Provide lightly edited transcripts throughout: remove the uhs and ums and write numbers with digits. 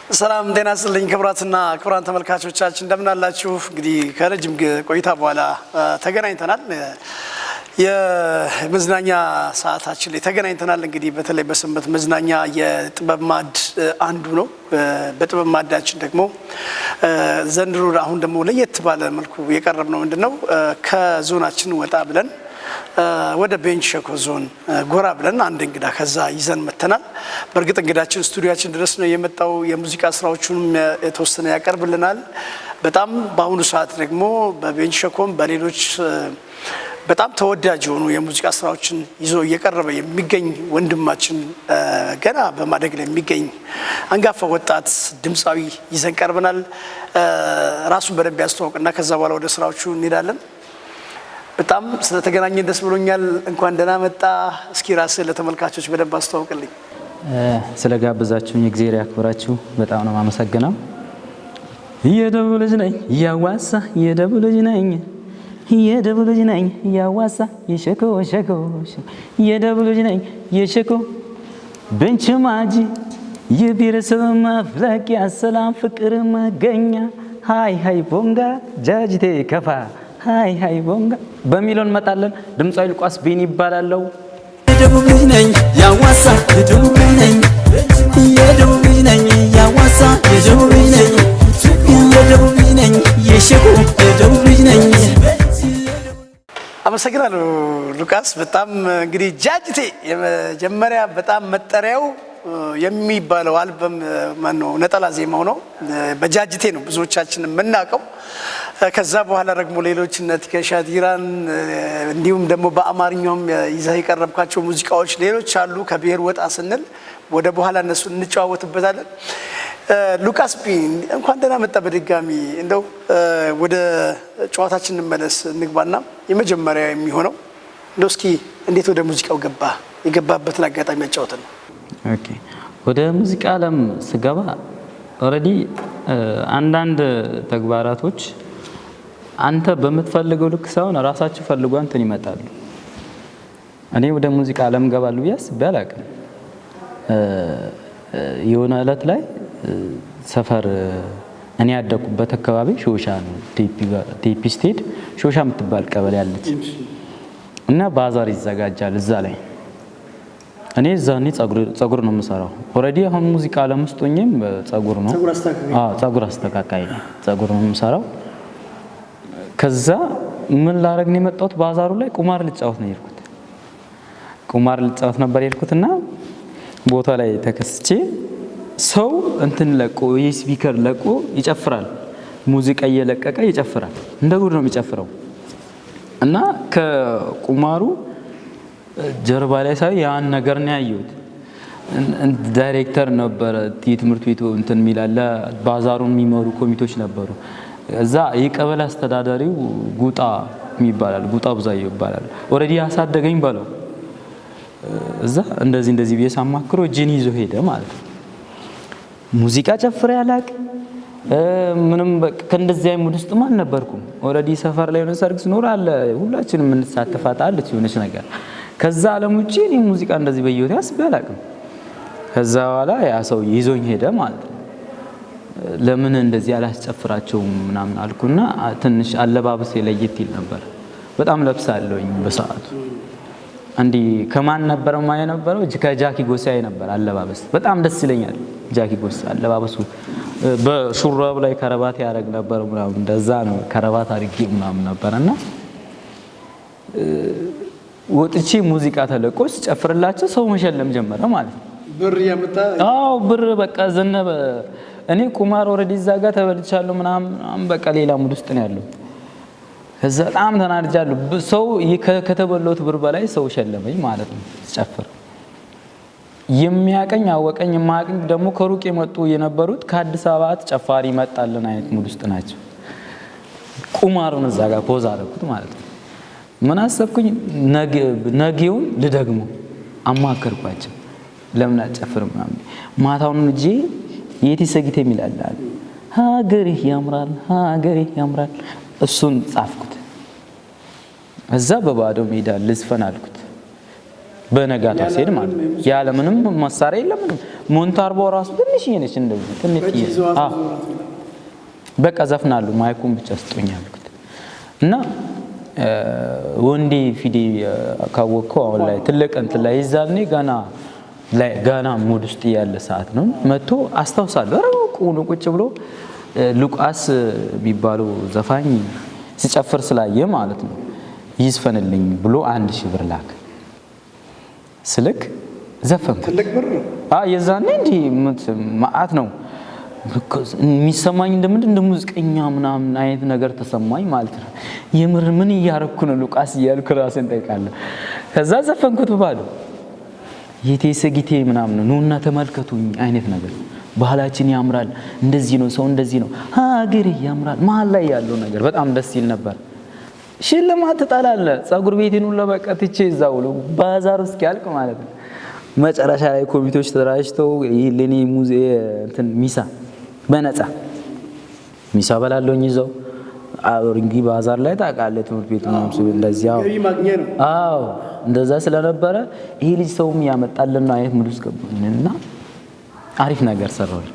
ሰላም ጤና ይስጥልኝ ክቡራትና ክቡራን ተመልካቾቻችን፣ እንደምን አላችሁ? እንግዲህ ከረጅም ቆይታ በኋላ ተገናኝተናል። የመዝናኛ ሰዓታችን ላይ ተገናኝተናል። እንግዲህ በተለይ በሰንበት መዝናኛ የጥበብ ማዕድ አንዱ ነው። በጥበብ ማዕዳችን ደግሞ ዘንድሮ አሁን ደግሞ ለየት ባለ መልኩ የቀረብነው ምንድን ነው፣ ከዞናችን ወጣ ብለን ወደ ቤንች ሸኮ ዞን ጎራ ብለን አንድ እንግዳ ከዛ ይዘን መተናል። በእርግጥ እንግዳችን ስቱዲያችን ድረስ ነው የመጣው። የሙዚቃ ስራዎቹንም የተወሰነ ያቀርብልናል። በጣም በአሁኑ ሰዓት ደግሞ በቤንች ሸኮም በሌሎች በጣም ተወዳጅ የሆኑ የሙዚቃ ስራዎችን ይዞ እየቀረበ የሚገኝ ወንድማችን፣ ገና በማደግ ላይ የሚገኝ አንጋፋ ወጣት ድምፃዊ ይዘን ቀርበናል። ራሱን በደንብ ያስተዋውቅና ከዛ በኋላ ወደ ስራዎቹ እንሄዳለን። በጣም ስለተገናኘን ደስ ብሎኛል። እንኳን ደህና መጣ። እስኪ ራስህ ለተመልካቾች በደንብ አስተዋውቅልኝ። ስለጋበዛችሁኝ እግዚአብሔር ያክብራችሁ። በጣም ነው የማመሰግነው። የደቡብ ልጅ ነኝ ያዋሳ፣ የደቡብ ልጅ ነኝ፣ የደቡብ ልጅ ነኝ ያዋሳ፣ የሸኮ ሸኮ፣ የደቡብ ልጅ ነኝ የሸኮ፣ ቤንች ማጂ የብሔረሰብ መፍለቂያ፣ ሰላም ፍቅር መገኛ፣ ሃይ ሃይ ቦንጋ ጃጅቴ ከፋ፣ ሃይ ሃይ ቦንጋ በሚለው እንመጣለን። ድምፃዊ ሉቃስ ቤኒ ይባላለው። የደቡብ ልጅ ነኝ ያዋሳ፣ የደቡብ ልጅ ነኝ፣ የደቡብ ልጅ ነኝ ያዋሳ፣ የደቡብ ልጅ ነኝ፣ የደቡብ ልጅ ነኝ የሸኮ፣ የደቡብ ልጅ ነኝ። አመሰግናለሁ ሉቃስ። በጣም እንግዲህ ጃጅቴ የመጀመሪያ በጣም መጠሪያው የሚባለው አልበም ማነው ነጠላ ዜማው ነው። በጃጅቴ ነው ብዙዎቻችን የምናውቀው። ከዛ በኋላ ደግሞ ሌሎች እነ ቲከሻ ዲራን እንዲሁም ደግሞ በአማርኛውም ይዘህ የቀረብካቸው ሙዚቃዎች ሌሎች አሉ። ከብሔር ወጣ ስንል ወደ በኋላ እነሱ እንጨዋወትበታለን። ሉቃስ ቢ፣ እንኳን ደህና መጣ በድጋሚ። እንደው ወደ ጨዋታችን እንመለስ እንግባና የመጀመሪያ የሚሆነው እንደው እስኪ እንዴት ወደ ሙዚቃው ገባ? የገባበትን አጋጣሚ ያጫወትን ነው። Okay፣ ወደ ሙዚቃ ዓለም ስገባ already አንዳንድ ተግባራቶች አንተ በምትፈልገው ልክ ሳይሆን ራሳቸው ፈልጎ አንተን ይመጣሉ። እኔ ወደ ሙዚቃ ዓለም እገባለሁ ብዬ አስቤ አላውቅም። የሆነ እለት ላይ ሰፈር፣ እኔ ያደኩበት አካባቢ ሾሻ ነው። ቴፒ ስትሄድ ሾሻ የምትባል ቀበሌ አለች እና ባዛር ይዘጋጃል እዛ ላይ። እኔ እዛኔ ጸጉር ነው የምሰራው። Already አሁን ሙዚቃ ዓለም ውስጥ ሆኜም ጸጉር ነው፣ አዎ ጸጉር አስተካካይ ነው። ጸጉር ነው የምሰራው። ከዛ ምን ላረግ ነው የመጣሁት? ባዛሩ ላይ ቁማር ልጫወት ነው የሄድኩት። ቁማር ልጫወት ነበር የሄድኩትና ቦታ ላይ ተከስቼ ሰው እንትን ለቆ፣ የ speaker ለቆ ይጨፍራል። ሙዚቃ እየለቀቀ ይጨፍራል። እንደ ጉድ ነው የሚጨፍረው። እና ከቁማሩ ጀርባ ላይ ሳይ ያን ነገር ነው ያየሁት። ዳይሬክተር ነበረ የትምህርት ቤቱ እንትን የሚላለ፣ ባዛሩን የሚመሩ ኮሚቴዎች ነበሩ። እዛ የቀበሌ አስተዳዳሪው ጉጣ ይባላል፣ ጉጣ ቡዛየው ይባላል። Already ያሳደገኝ በለው። እዛ እንደዚህ እንደዚህ ብዬ ሳማክሮ እጄን ይዞ ሄደ ማለት ነው። ሙዚቃ ጨፍሬ አላቅ፣ ምንም ከእንደዚህ አይነት mood ውስጥም አልነበርኩም። Already ሰፈር ላይ የሆነ ሰርግ ሲኖር አለ፣ ሁላችንም የምንሳተፋት አለች የሆነች ነገር። ከዛ ዓለም ውጪ እኔ ሙዚቃ እንደዚህ በህይወቴ አስቤ አላቅም። ከዛ በኋላ ያ ሰው ይዞኝ ሄደ ማለት ነው። ለምን እንደዚህ አላስጨፍራቸውም ምናምን አልኩና ትንሽ አለባበሴ ለየት ይል ነበር። በጣም ለብሳለሁኝ በሰዓቱ። እንዲህ ከማን ነበረ ማየ ነበረው? ከጃኪ ጎሳዬ ነበር አለባበስ። በጣም ደስ ይለኛል ጃኪ ጎሳ አለባበሱ። በሹራብ ላይ ከረባት ያደርግ ነበር ምናምን፣ እንደዛ ነው ከረባት አድርጌ ምናምን ነበር። እና ወጥቼ ሙዚቃ ተለቆ ስጨፍርላቸው ሰው መሸለም ጀመረ ማለት ነው። ብር እያመጣ? አዎ ብር በቃ ዘነበ። እኔ ቁማር already እዛ ጋር ተበልቻለሁ ምናምን፣ በቃ ሌላ mood ውስጥ ነው ያለው። ከዛ በጣም ተናድጃለሁ። ሰው ከተበላሁት ብር በላይ ሰው ሸለመኝ ማለት ነው ስጨፍር። የሚያቀኝ አወቀኝ፣ የማያቀኝ ደግሞ ከሩቅ የመጡ የነበሩት ከአዲስ አበባ ጨፋሪ መጣልን አይነት mood ውስጥ ናቸው። ቁማሩን እዛ ጋር pause አደረኩት ማለት ነው። ምን አሰብኩኝ? ነገውን ልደግሞ አማከርኳቸው። ለምን አልጨፍርም ምናምን። ማታውን እጄ የቲ ሰጊት የሚል አለ፣ ሀገሬ ያምራል ሀገሬ ያምራል፣ እሱን ጻፍኩት። እዛ በባዶ ሜዳ ልዝፈን አልኩት። በነጋታው ሲሄድ ማለት ነው። ያለ ምንም መሳሪያ የለም። ምንም ሞንታርቦ ራሱ ትንሽዬ ነች፣ እንደዚህ ትንሽዬ። አዎ በቃ ዘፍናለሁ፣ mic ኡን ብቻ ስጡኝ አልኩት። እና ወንዴ ፊዴ ካወቅከው አሁን ላይ ትልቅ እንትን ላይ ይዛኔ ገና ላይ ገና mood ውስጥ ያለ ሰዓት ነው። መጥቶ አስታውሳለሁ። ኧረ ቁኑ ቁጭ ብሎ ሉቃስ የሚባለው ዘፋኝ ሲጨፍር ስላየ ማለት ነው ይዝፈንልኝ ብሎ 1000 ብር ላክ። ስልክ ዘፈንኩ። ትልቅ ብር ነው። የዛኔ እንዲህ መዓት ነው የሚሰማኝ፣ እንደምንድን እንደ ሙዚቀኛ ምናምን አይነት ነገር ተሰማኝ ማለት ነው። የምር ምን እያረኩ ነው ሉቃስ እያልኩ ራሴን ጠይቃለሁ። ከዛ ዘፈንኩት ባሉ የቴሰ ጊቴ ምናምን ነው፣ ኑና ተመልከቱኝ አይነት ነገር፣ ባህላችን ያምራል፣ እንደዚህ ነው ሰው፣ እንደዚህ ነው ሀገሬ ያምራል። መሀል ላይ ያለው ነገር በጣም ደስ ይል ነበር። ሽልማት ትጠላለህ። ጸጉር ቤቴን ሁላ በቃ ትቼ እዛው ውሎ ባዛሩ እስኪያልቅ ማለት ነው። መጨረሻ ላይ ኮሚቴዎች ተደራጅተው ለኔ ሙዜ እንትን ሚሳ በነፃ ሚሳ በላለሁኝ ይዘው አብርንጊ ባዛር ላይ ታውቃለህ፣ ትምህርት ቤቱ ምናምን ሲል እንደዚህ አዎ ገቢ ማግኘ ነው። አዎ እንደዛ ስለነበረ ይሄ ልጅ ሰውም ያመጣልን ነው አይነት mood ውስጥ ገባሁኝ እና አሪፍ ነገር ሰራሁኝ።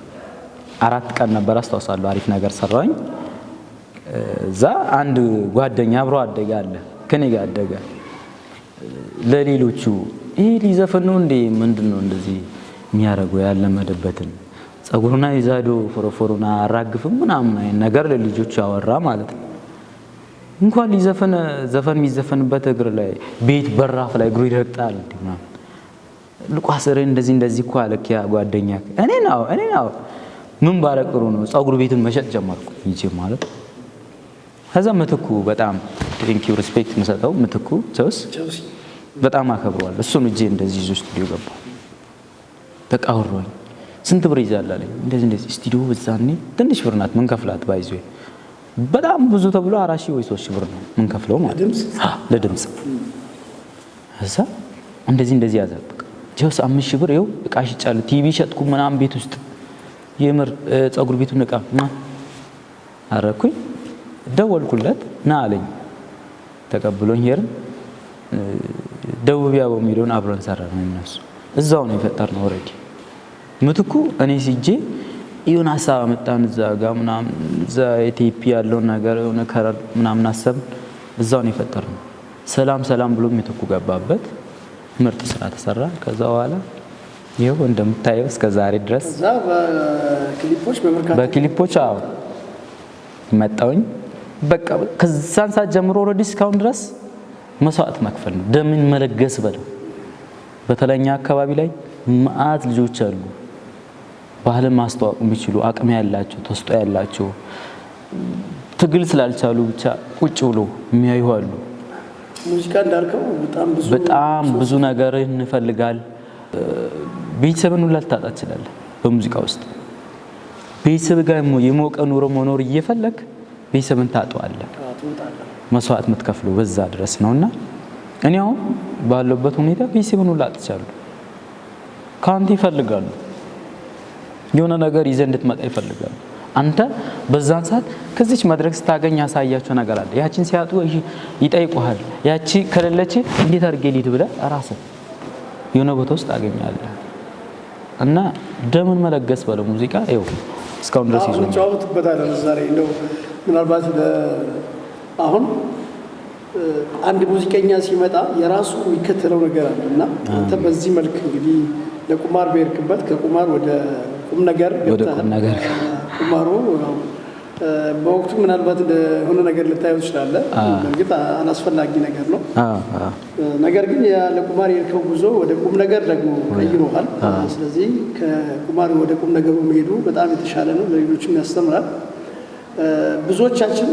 4 ቀን ነበር አስታውሳለሁ። አሪፍ ነገር ሰራሁኝ። እዛ አንድ ጓደኛ አብሮ አደገ አለ ከኔ ጋር አደገ። ለሌሎቹ ይሄ ሊዘፍን ነው እንዴ ምንድነው እንደዚህ የሚያደርገው ያለመደበትን ጸጉሩና ይዛዶ ፎሮፎሩና አራግፍም ምናምን አይነት ነገር ለልጆቹ ያወራ ማለት ነው። እንኳን ሊዘፈን ዘፈን የሚዘፈንበት እግር ላይ ቤት በራፍ ላይ እግሩ ይረግጣል እንዴ ምናምን። ሉቃስ ኧረ እንደዚህ እንደዚህ እኮ አለክ ያ ጓደኛ። እኔ ነው ምን ባረግ ጥሩ ነው? ጸጉር ቤቱን መሸጥ ጀመርኩ ይቼ ማለት። ከዛ ምትኩ በጣም thank you respect የምሰጠው ምትኩ ቸውስ በጣም አከብረዋለሁ። እሱን እጄ እንደዚህ ይዞ ስቱዲዮ ገባ። በቃ አወራሁኝ። ስንት ብር ይዛል አለኝ። እንደዚህ እንደዚህ ስቱዲዮ በዛኔ ትንሽ ብር ናት ምን ከፍላት ባይዞ በጣም ብዙ ተብሎ 4000 ወይ 3000 ብር ነው ምን ከፍለው ማለት ለድምጽ። እዛ እንደዚህ እንደዚህ ያዘ። በቃ ጀውስ 5000 ብር ይኸው እቃ ሽጫለሁ፣ ቲቪ ሸጥኩ ምናምን ቤት ውስጥ የምር ፀጉር ቤቱን እቃ አረኩኝ። ደወልኩለት ና አለኝ። ተቀብሎኝ ሄድን። ደቡብ ያቦ የሚለውን አብረን ሰራን። እነሱ እዛው ነው የፈጠርነው already። ምትኩ እኔ ሲጄ የሆነ ሀሳብ አመጣን እዛ ጋር ምናምን እዛ የቴፒ ያለውን ነገር የሆነ color ምናምን አሰብን። እዛው ነው የፈጠርነው። ሰላም ሰላም ብሎ ምትኩ ገባበት። ምርጥ ስራ ተሰራ። ከዛ በኋላ ይኸው እንደምታየው እስከ ዛሬ ድረስ ከዛ በክሊፖች በበርካታ በክሊፖች አዎ መጣውኝ። በቃ ከዛን ሰዓት ጀምሮ already እስካሁን ድረስ መስዋዕት መክፈል ነው፣ ደምን መለገስ በለው። በተለይ አካባቢ ላይ መዓት ልጆች አሉ፣ ባህልን ማስተዋወቅ የሚችሉ አቅም ያላቸው ተስጦ ያላቸው ትግል ስላልቻሉ ብቻ ቁጭ ብሎ የሚያዩ አሉ። ሙዚቃ እንዳልከው በጣም ብዙ በጣም ብዙ ነገር እንፈልጋል። ቤተሰብን ሁላ ልታጣ ትችላለህ በሙዚቃ ውስጥ። ቤተሰብ ጋር የሞቀ ኑሮ መኖር እየፈለግ ቤተሰብን ታጠዋለህ። መስዋዕት የምትከፍለው በዛ ድረስ ነውና እኔ አሁን ባለበት ሁኔታ ቤተሰብን ሁላ አጥቻለሁ። ከአንተ ይፈልጋሉ፣ የሆነ ነገር ይዘህ እንድትመጣ ይፈልጋሉ። አንተ በዛን ሰዓት ከዚች መድረክ ስታገኝ ያሳያቸው ነገር አለ። ያቺን ሲያጡ ይጠይቁሃል። ያቺ ከሌለች እንዴት አድርጌ ልሂድ ብለህ ራስህ የሆነ ቦታ ውስጥ ታገኛለህ። እና ደምን መለገስ በለው ሙዚቃ ይኸው እስካሁን ድረስ ይዞ እንጨዋወትበታለን ዛሬ። እንደው ምናልባት አሁን አንድ ሙዚቀኛ ሲመጣ የራሱ የሚከተለው ነገር አለ እና አንተ በዚህ መልክ እንግዲህ ለቁማር በሄድክበት ከቁማር ወደ ቁም ነገር ወደ ቁም ነገር ቁማሩ በወቅቱ ምናልባት የሆነ ነገር ልታየው ትችላለህ። በእርግጥ አላስፈላጊ ነገር ነው። ነገር ግን ለቁማር የሄድከው ጉዞ ወደ ቁም ነገር ደግሞ ቀይሮሃል። ስለዚህ ከቁማር ወደ ቁም ነገሩ መሄዱ በጣም የተሻለ ነው፣ ለሌሎችም ያስተምራል። ብዙዎቻችን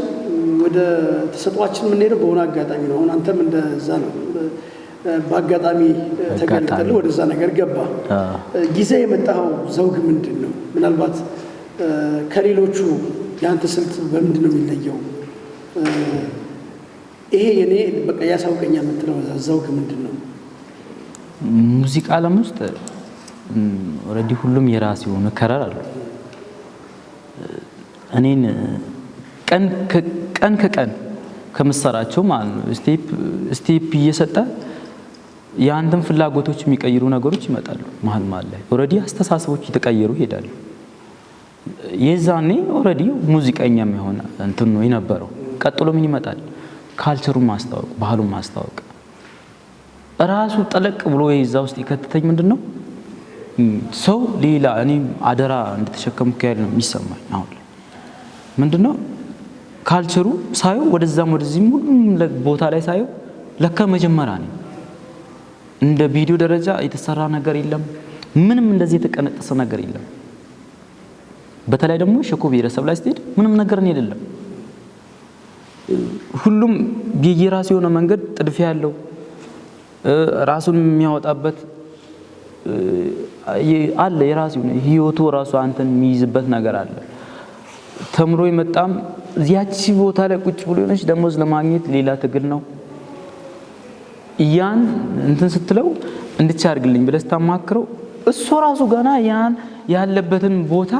ወደ ተሰጥኦአችን የምንሄደው በሆነ አጋጣሚ ነው። አሁን አንተም እንደዛ ነው። በአጋጣሚ ተገልጠልህ ወደዛ ነገር ገባ። ጊዜ የመጣኸው ዘውግ ምንድን ነው? ምናልባት ከሌሎቹ የአንተ ስልት በምንድን ነው የሚለየው? ይሄ የኔ በቃ ያሳውቀኛል የምትለው ዘውግ ምንድን ነው? ሙዚቃ ዓለም ውስጥ already ሁሉም የራሱ የሆነ color አለው። እኔን ቀን ከቀን ከምሰራቸው ማለት ነው step step እየሰጠ የአንተን ፍላጎቶች የሚቀይሩ ነገሮች ይመጣሉ። መሀል መሀል ላይ already አስተሳሰቦች እየተቀየሩ ይሄዳሉ። የዛኔ already ሙዚቀኛ የሚሆን እንትን ነው የነበረው። ቀጥሎ ምን ይመጣል? Culture ኡን ማስተዋወቅ፣ ባህሉን ማስተዋወቅ ራሱ ጠለቅ ብሎ የዛ ውስጥ የከተተኝ ምንድን ነው፣ ሰው ሌላ እኔ አደራ እንደተሸከምኩ ያህል ነው የሚሰማኝ። አሁን ላይ ምንድን ነው፣ culture ኡ ሳየው ወደዛም ወደዚህም ሁሉም ቦታ ላይ ሳየው ለካ መጀመሪያ ነኝ። እንደ ቪዲዮ ደረጃ የተሰራ ነገር የለም። ምንም እንደዚህ የተቀነጠሰ ነገር የለም። በተለይ ደግሞ ሸኮ ብሔረሰብ ላይ ስትሄድ ምንም ነገር የለም። ሁሉም የየራሱ የሆነ መንገድ ጥድፊያ ያለው፣ ራሱን የሚያወጣበት አለ። የራሱ የሆነ ህይወቱ ራሱ አንተን የሚይዝበት ነገር አለ። ተምሮ የመጣም ያቺ ቦታ ላይ ቁጭ ብሎ የሆነች ደሞዝ ለማግኘት ሌላ ትግል ነው። ያን እንትን ስትለው እንድቻ አድርግልኝ ብለህ ስታማክረው እሱ ራሱ ገና ያን ያለበትን ቦታ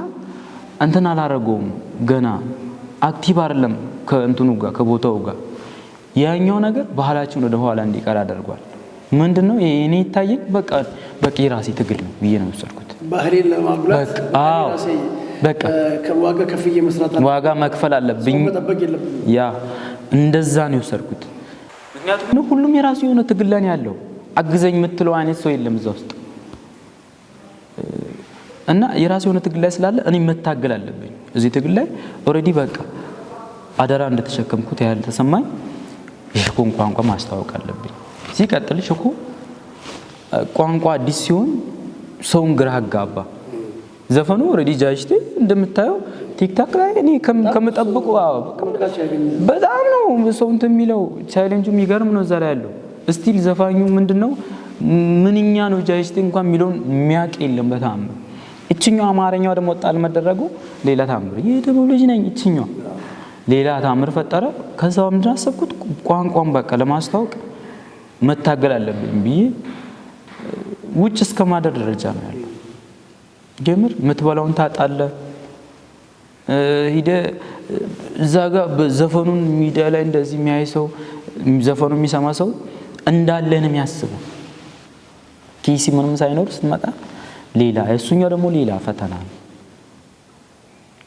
እንትን አላረገውም፣ ገና active አይደለም ከእንትኑ ጋር፣ ከቦታው ጋር። ያኛው ነገር ባህላችን ወደ ኋላ እንዲቀር አደርጓል። ምንድነው እኔ ይታየኝ፣ በቃ በቃ የራሴ ትግል ነው ብዬ ነው የወሰድኩት። ባህሌን ለማጉላት በቃ አዎ፣ በቃ ዋጋ ከፍዬ መስራት አለብኝ። ዋጋ መክፈል አለብኝ። ሰው መጠበቅ የለብኝም። ያ እንደዛ ነው የወሰድኩት። ምክንያቱም ሁሉም የራሱ የሆነ ትግል ላይ ነው ያለው። አግዘኝ የምትለው አይነት ሰው የለም እዛ ውስጥ። እና የራሱ የሆነ ትግል ላይ ስላለ እኔ መታገል አለብኝ እዚህ ትግል ላይ። Already በቃ አደራ እንደተሸከምኩት ያህል ተሰማኝ። የሸኮን ቋንቋ ማስተዋወቅ አለብኝ። ሲቀጥል ሸኮ ቋንቋ አዲስ ሲሆን ሰውን ግራ አጋባ። ዘፈኑ already ጃጅቴ እንደምታየው ቲክታክ ላይ እኔ ከምጠብቁ አዎ፣ በጣም ነው ሰው እንትን የሚለው። ቻሌንጁ የሚገርም ነው። እዛ ላይ ያለው still ዘፋኙ ምንድነው፣ ምንኛ ነው ጃጅቴ እንኳን የሚለውን የሚያውቅ የለም በታምር። እችኛው አማርኛው ደግሞ ጣል መደረጉ ሌላ ታምር። የደቡብ ልጅ ነኝ እችኛው ሌላ ታምር ፈጠረ። ከዛ ምንድን አሰብኩት፣ ቋንቋን በቃ ለማስተዋወቅ መታገል አለብኝ ብዬ ውጭ እስከ ማደር ደረጃ ነው ያለው። ጀምር የምትበላውን ታጣለህ። ሂደ እዛ ጋር ዘፈኑን ሚዲያ ላይ እንደዚህ የሚያይ ሰው፣ ዘፈኑን የሚሰማ ሰው እንዳለ ነው የሚያስበው። ኪሲ ምንም ሳይኖር ስትመጣ ሌላ፣ እሱኛው ደግሞ ሌላ ፈተና ነው።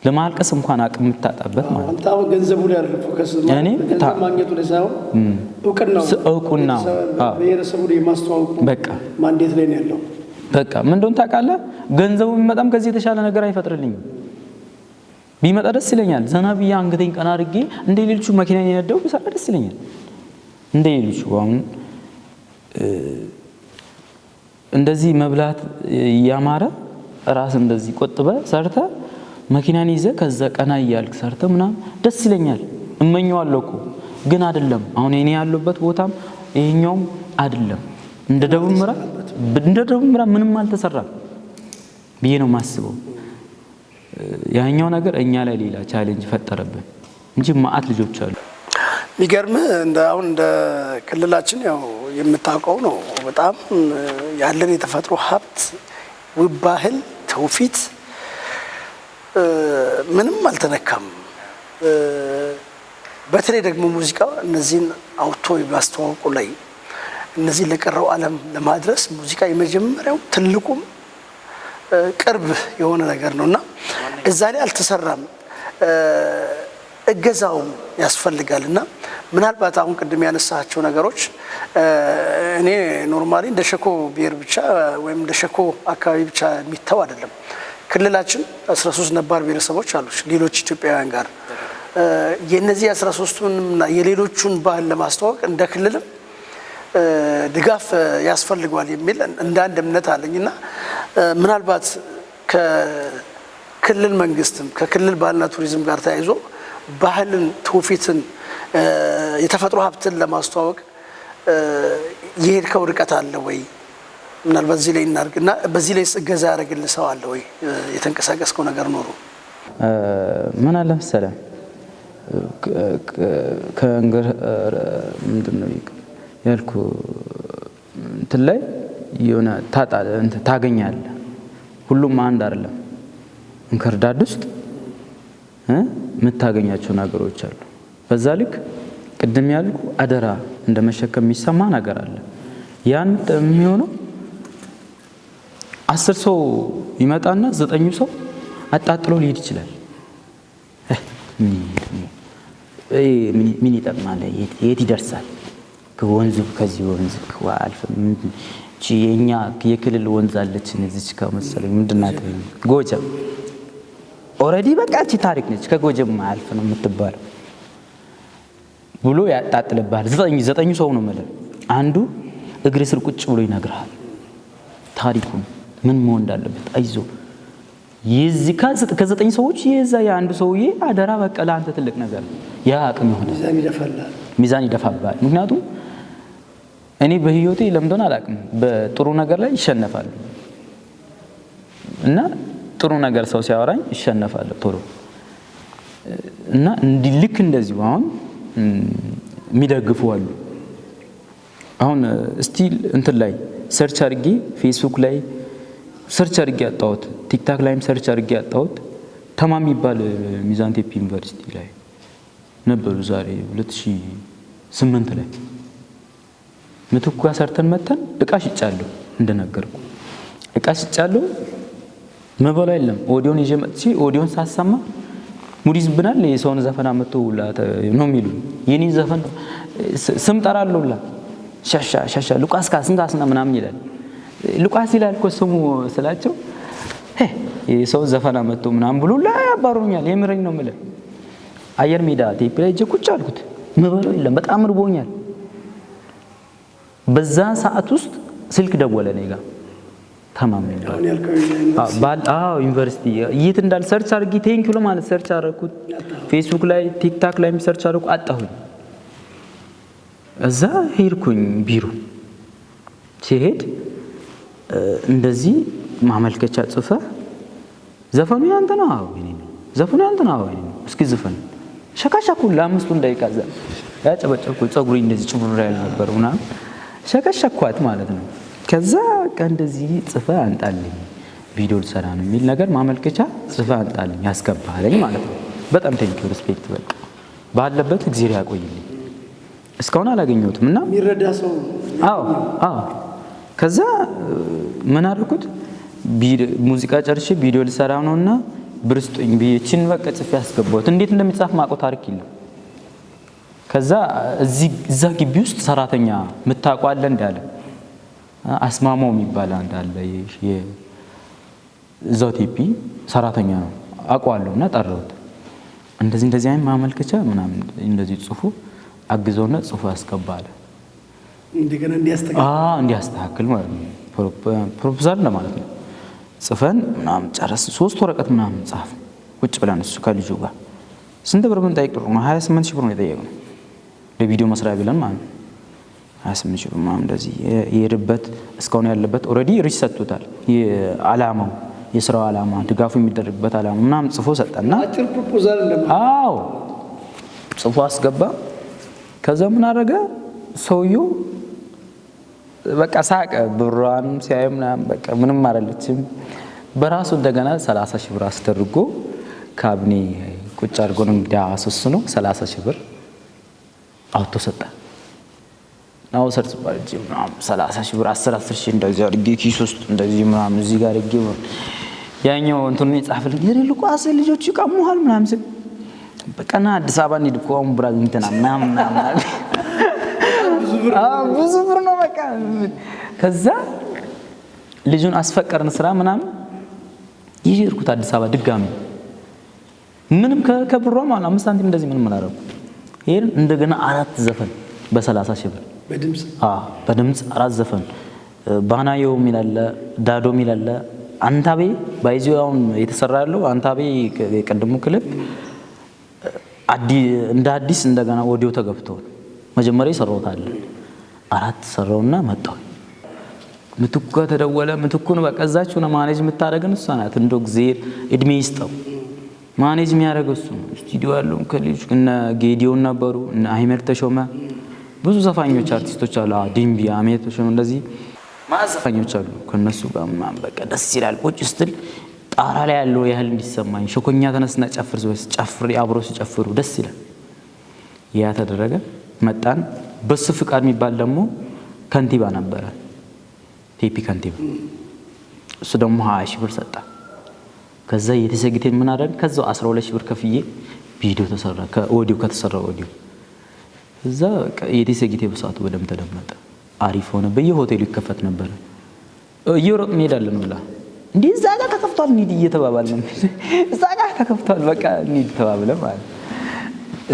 ለማልቀስ እንኳን አቅም የምታጣበት ማለት ነው። አንተ አሁን ገንዘቡ ላይ አይደለም focus፣ እኔ ገንዘብ ማግኘቱ ላይ ሳይሆን እውቅናው እውቅናው፣ አዎ። ብሔረሰቡ ላይ የማስተዋወቁ በቃ mandate ላይ ነው ያለው። በቃ ምን እንደሆነ ታውቃለህ? ገንዘቡ ቢመጣም ከዚህ የተሻለ ነገር አይፈጥርልኝም። ቢመጣ ደስ ይለኛል። ዘና ብዬ አንገቴን ቀና አድርጌ እንደ ሌሎቹ መኪና የነዳው ብሰራ ደስ ይለኛል። እንደ ሌሎቹ አሁን እንደዚህ መብላት ያማረ ራስ እንደዚህ ቆጥበ ሰርተ መኪናን ይዘ ከዛ ቀና እያልክ ሰርተ ምናምን ደስ ይለኛል። እመኘዋለሁ እኮ፣ ግን አይደለም። አሁን እኔ ያለሁበት ቦታም ይሄኛውም አይደለም። እንደ ደቡብ ምዕራብ ምንም አልተሰራም ብዬ ነው የማስበው። ያኛው ነገር እኛ ላይ ሌላ challenge ፈጠረብን እንጂ ማአት ልጆች አሉ። የሚገርምህ እንደ አሁን እንደ ክልላችን ያው የምታውቀው ነው። በጣም ያለን የተፈጥሮ ሀብት፣ ውብ ባህል፣ ትውፊት ምንም አልተነካም። በተለይ ደግሞ ሙዚቃ እነዚህን አውጥቶ ማስተዋወቁ ላይ፣ እነዚህን ለቀረው ዓለም ለማድረስ ሙዚቃ የመጀመሪያው ትልቁም ቅርብ የሆነ ነገር ነው እና እዛ ላይ አልተሰራም። እገዛውም ያስፈልጋል። እና ምናልባት አሁን ቅድም ያነሳቸው ነገሮች እኔ normally እንደ ሸኮ ብሔር ብቻ ወይም እንደ ሸኮ አካባቢ ብቻ የሚተው አይደለም። ክልላችን 13 ነባር ብሔረሰቦች አሉ ሌሎች ኢትዮጵያውያን ጋር። የነዚህ 13ቱንና የሌሎቹን ባህል ለማስተዋወቅ እንደ ክልልም ድጋፍ ያስፈልገዋል የሚል እንደ አንድ እምነት አለኝ። እና ምናልባት ከክልል መንግስትም ከክልል ባህልና ቱሪዝም ጋር ተያይዞ ባህልን፣ ትውፊትን፣ የተፈጥሮ ሀብትን ለማስተዋወቅ የሄድከው ርቀት አለ ወይ? ምናልባት እዚህ ላይ እናድርግ እና በዚህ ላይ እገዛ ያደረግልህ ሰው አለ ወይ? የተንቀሳቀስከው ነገር ኖሮ? ምን አለ መሰለህ፣ ከእንግር ምንድን ነው ያልኩ እንትን ላይ የሆነ ታገኛለህ። ሁሉም አንድ አይደለም። እንክርዳድ ውስጥ የምታገኛቸው ነገሮች አሉ። በዛ ልክ ቅድም ያልኩ አደራ እንደ መሸከም የሚሰማ ነገር አለ። ያን የሚሆነው 10 ሰው ይመጣና 9 ሰው አጣጥሎ ሊሄድ ይችላል። ምን ይጠቅማል? የት ይደርሳል? ከወንዙ ከዚህ ወንዝ አልፈ የኛ የክልል ወንዝ አለች እዚች ከመሰለኝ ምንድናት? ጎጀም already በቃ እቺ ታሪክ ነች። ከጎጀም አልፍ ነው የምትባለው ብሎ ያጣጥልብሃል። 9 ሰው ነው ማለት አንዱ እግር ስር ቁጭ ብሎ ይነግርሃል ታሪኩን ምን መሆን እንዳለበት። አይዞ የዚህ ከዘጠኝ ሰዎች የዛ የአንዱ ሰውዬ አደራ በቃ ለአንተ ትልቅ ነገር ነው። ያ አቅም ይሆናል፣ ሚዛን ይደፋብሃል። ምክንያቱም እኔ በህይወቴ ለምዶን አላውቅም፣ በጥሩ ነገር ላይ ይሸነፋል እና ጥሩ ነገር ሰው ሲያወራኝ ይሸነፋለሁ ቶሎ እና ልክ እንደዚሁ አሁን የሚደግፉ አሉ። አሁን still እንትን ላይ search አድርጌ ፌስቡክ ላይ search አድርጌ አጣሁት፣ ቲክታክ ላይም search አድርጌ አጣሁት። ተማም የሚባል ሚዛን ቴፒ ዩኒቨርሲቲ ላይ ነበሩ ዛሬ 2008 ላይ ምትኩ ጋር ሰርተን መተን እቃ ሽጫለሁ፣ እንደነገርኩ እቃ ሽጫለሁ። መበላ የለም። ኦዲዮን ይዤ መጥቼ ኦዲዮን ሳሰማ mood ይዝብናል። የሰውን ዘፈን አመጥቶ ሁላ ነው የሚሉ የኔ ዘፈን ስም ጠራለሁ ሁላ ሻሻ ሻሻ ሉቃስ ካስንታስና ምናምን ይላል። ሉቃስ ይላል እኮ ስሙ ስላቸው የሰው ዘፈን አመጥቶ ምናምን ብሎ ሁላ ያባሩኛል። የምረኝ ነው የምልህ። አየር ሜዳ ቴፒ ላይ እጄ ቁጭ አልኩት። መበላው የለም፣ በጣም ርቦኛል። በዛ ሰዓት ውስጥ ስልክ ደወለ እኔ ጋር ተማም ይባል አዎ ዩኒቨርሲቲ የት እንዳል search አድርጌ thank you ለማለት search አደረኩት። ፌስቡክ ላይ ቲክታክ ላይ search አደረኩ፣ አጣሁኝ። እዛ ሄድኩኝ ቢሮ ሲሄድ እንደዚህ ማመልከቻ ጽፈህ ዘፈኑ ያንተ ነው? አዎ የኔ ነው። ዘፈኑ ያንተ ነው? አዎ የኔ ነው። እስኪ ዝፈን። ሸካሻኩ ለአምስቱን ደቂቃ እዛ ያጨበጨብኩ፣ ፀጉሬ እንደዚህ ጭብር ያለ ነበር ምናምን ሸከሸኳት ማለት ነው። ከዛ በቃ እንደዚህ ጽፈህ አንጣልኝ ቪዲዮ ልሰራ ነው የሚል ነገር ማመልከቻ ጽፈህ አንጣልኝ ያስገባለኝ ማለት ነው። በጣም thank you respect። በቃ ባለበት እግዚአብሔር ያቆይልኝ። እስካሁን አላገኘሁትም እና የሚረዳ ሰው አዎ አዎ። ከዛ ምን አደረኩት? ሙዚቃ ጨርሼ ቪዲዮ ልሰራ ነውና ብር ስጡኝ ብዬ እቺን በቃ ጽፌ ያስገባሁት። እንዴት እንደሚጻፍ ማውቀው ታሪክ የለም። ከዛ እዛ ግቢ ውስጥ ሰራተኛ የምታውቀው አለ እንዳለ አስማማው የሚባል አንድ አለ እዛው ቴፒ ሰራተኛ ነው አውቀዋለሁ። እና ጠራሁት። እንደዚህ እንደዚህ አይነት ማመልከቻ ምናምን እንደዚህ ጽፎ አግዘውና ጽፎ ያስገባል። እንደገና እንዲያስተካክል አዎ እንዲያስተካክል ማለት ነው። proposal ለማለት ነው። ጽፈን ምናምን ጨረስን። 3 ወረቀት ምናምን ጻፍን ቁጭ ብለን እሱ ከልጁ ጋር። ስንት ብር ብንጠይቅ ጥሩ ነው? 28 ሺህ ብር ነው የጠየቅነው ለቪዲዮ መስሪያ ብለን ማለት ነው። 28 ሺህ ብር ምናምን እንደዚህ የሄደበት እስካሁን ያለበት already ሪች ሰጥቶታል። የዓላማው የስራው ዓላማ ድጋፉ የሚደረግበት ዓላማ ምናምን ጽፎ ሰጠና አጭር proposal እንደማ አዎ ጽፎ አስገባ። ከዛ ምን አደረገ ሰውየው? በቃ ሳቀ። ብሯን ሲያይ ምናምን በቃ ምንም አይደለችም። በራሱ እንደገና 30 ሺህ ብር አስደርጎ ካቢኔ ቁጭ አድርጎ ነው እንግዲህ አስወስኖ 30 ሺህ ብር አውጥቶ ሰጠ። ናው ሰርጽ ባልጂ ምናምን 30 ሺህ ብር 10 10 ሺህ እንደዚህ አድርጌ ኪስ ውስጥ እንደዚህ ምናምን እዚህ ጋር አድርጌ ያኛው እንትኑን የጻፈልኝ የሌሉ ሉቃስ ልጆች ይቀሙሃል ምናምን ስል በቃ ና አዲስ አበባ እንሂድ እኮ አሁን ብር አግኝተናል ምናምን ምናምን አለ። ብዙ ብር ነው በቃ። ከዛ ልጁን አስፈቀርን ስራ ምናምን ይዤ ሄድኩት አዲስ አበባ ድጋሚ ምንም ከብሯ ማለት 5 ሳንቲም እንደዚህ ምንም አላደረኩም። ይሄን እንደገና 4 ዘፈን በ30 ሺህ ብር በድምጽ አዎ በድምጽ 4 ዘፈን ባናዮ የሚል አለ፣ ዳዶ የሚል አለ፣ አንታቤ ባይዚው አሁን የተሰራ ያለው አንታቤ የቀድሞ ክሊፕ እንደ አዲስ እንደገና ኦዲዮ ተገብቶ መጀመሪያ ይሰራውታል። 4 ሰራውና መጣው። ምትኩ ጋር ተደወለ። ምትኩን በቃ እዛችሁ ነው manage የምታደርገን እሷ ናት። እንደው እግዚአብሔር እድሜ ይስጠው። manage የሚያደርገው እሱ ነው። ስቱዲዮ ያለው ከልጅ እነ ጌዲዮን ነበሩ፣ እነ አህመድ ተሾመ፣ ብዙ ዘፋኞች አርቲስቶች አሉ። ዲምቢ፣ አህመድ ተሾመ እንደዚህ ማዘፋኞች ዘፋኞች አሉ። ከነሱ ጋር ምናምን በቃ ደስ ይላል። ቁጭ ስትል ጣራ ላይ ያለው ያህል እንዲሰማኝ ሸኮኛ ተነስና ጨፍር ጨፍር አብሮ ሲጨፍሩ ደስ ይላል። ያ ተደረገ። መጣን። በሱ ፍቃድ የሚባል ደግሞ ከንቲባ ነበረ፣ ቴፒ ከንቲባ። እሱ ደግሞ 20 ሺህ ብር ሰጠ። ከዛ የተሰግቴን ምን አደረግን? ከዛው 12 ሺህ ብር ከፍዬ ቪዲዮ ተሰራ። ከኦዲዮ ከተሰራ ኦዲዮ እዛ የቴሰጊቴ በሰዓቱ በደንብ ተደመጠ። አሪፍ ሆነ። በየሆቴሉ ይከፈት ነበረ። እየሮጥን እንሄዳለን ብላ እንዲህ እዛ ጋር ተከፍቷል እንሂድ እየተባባልን ነው። እዛ ጋር ተከፍቷል በቃ እንሂድ ተባብለን ማለት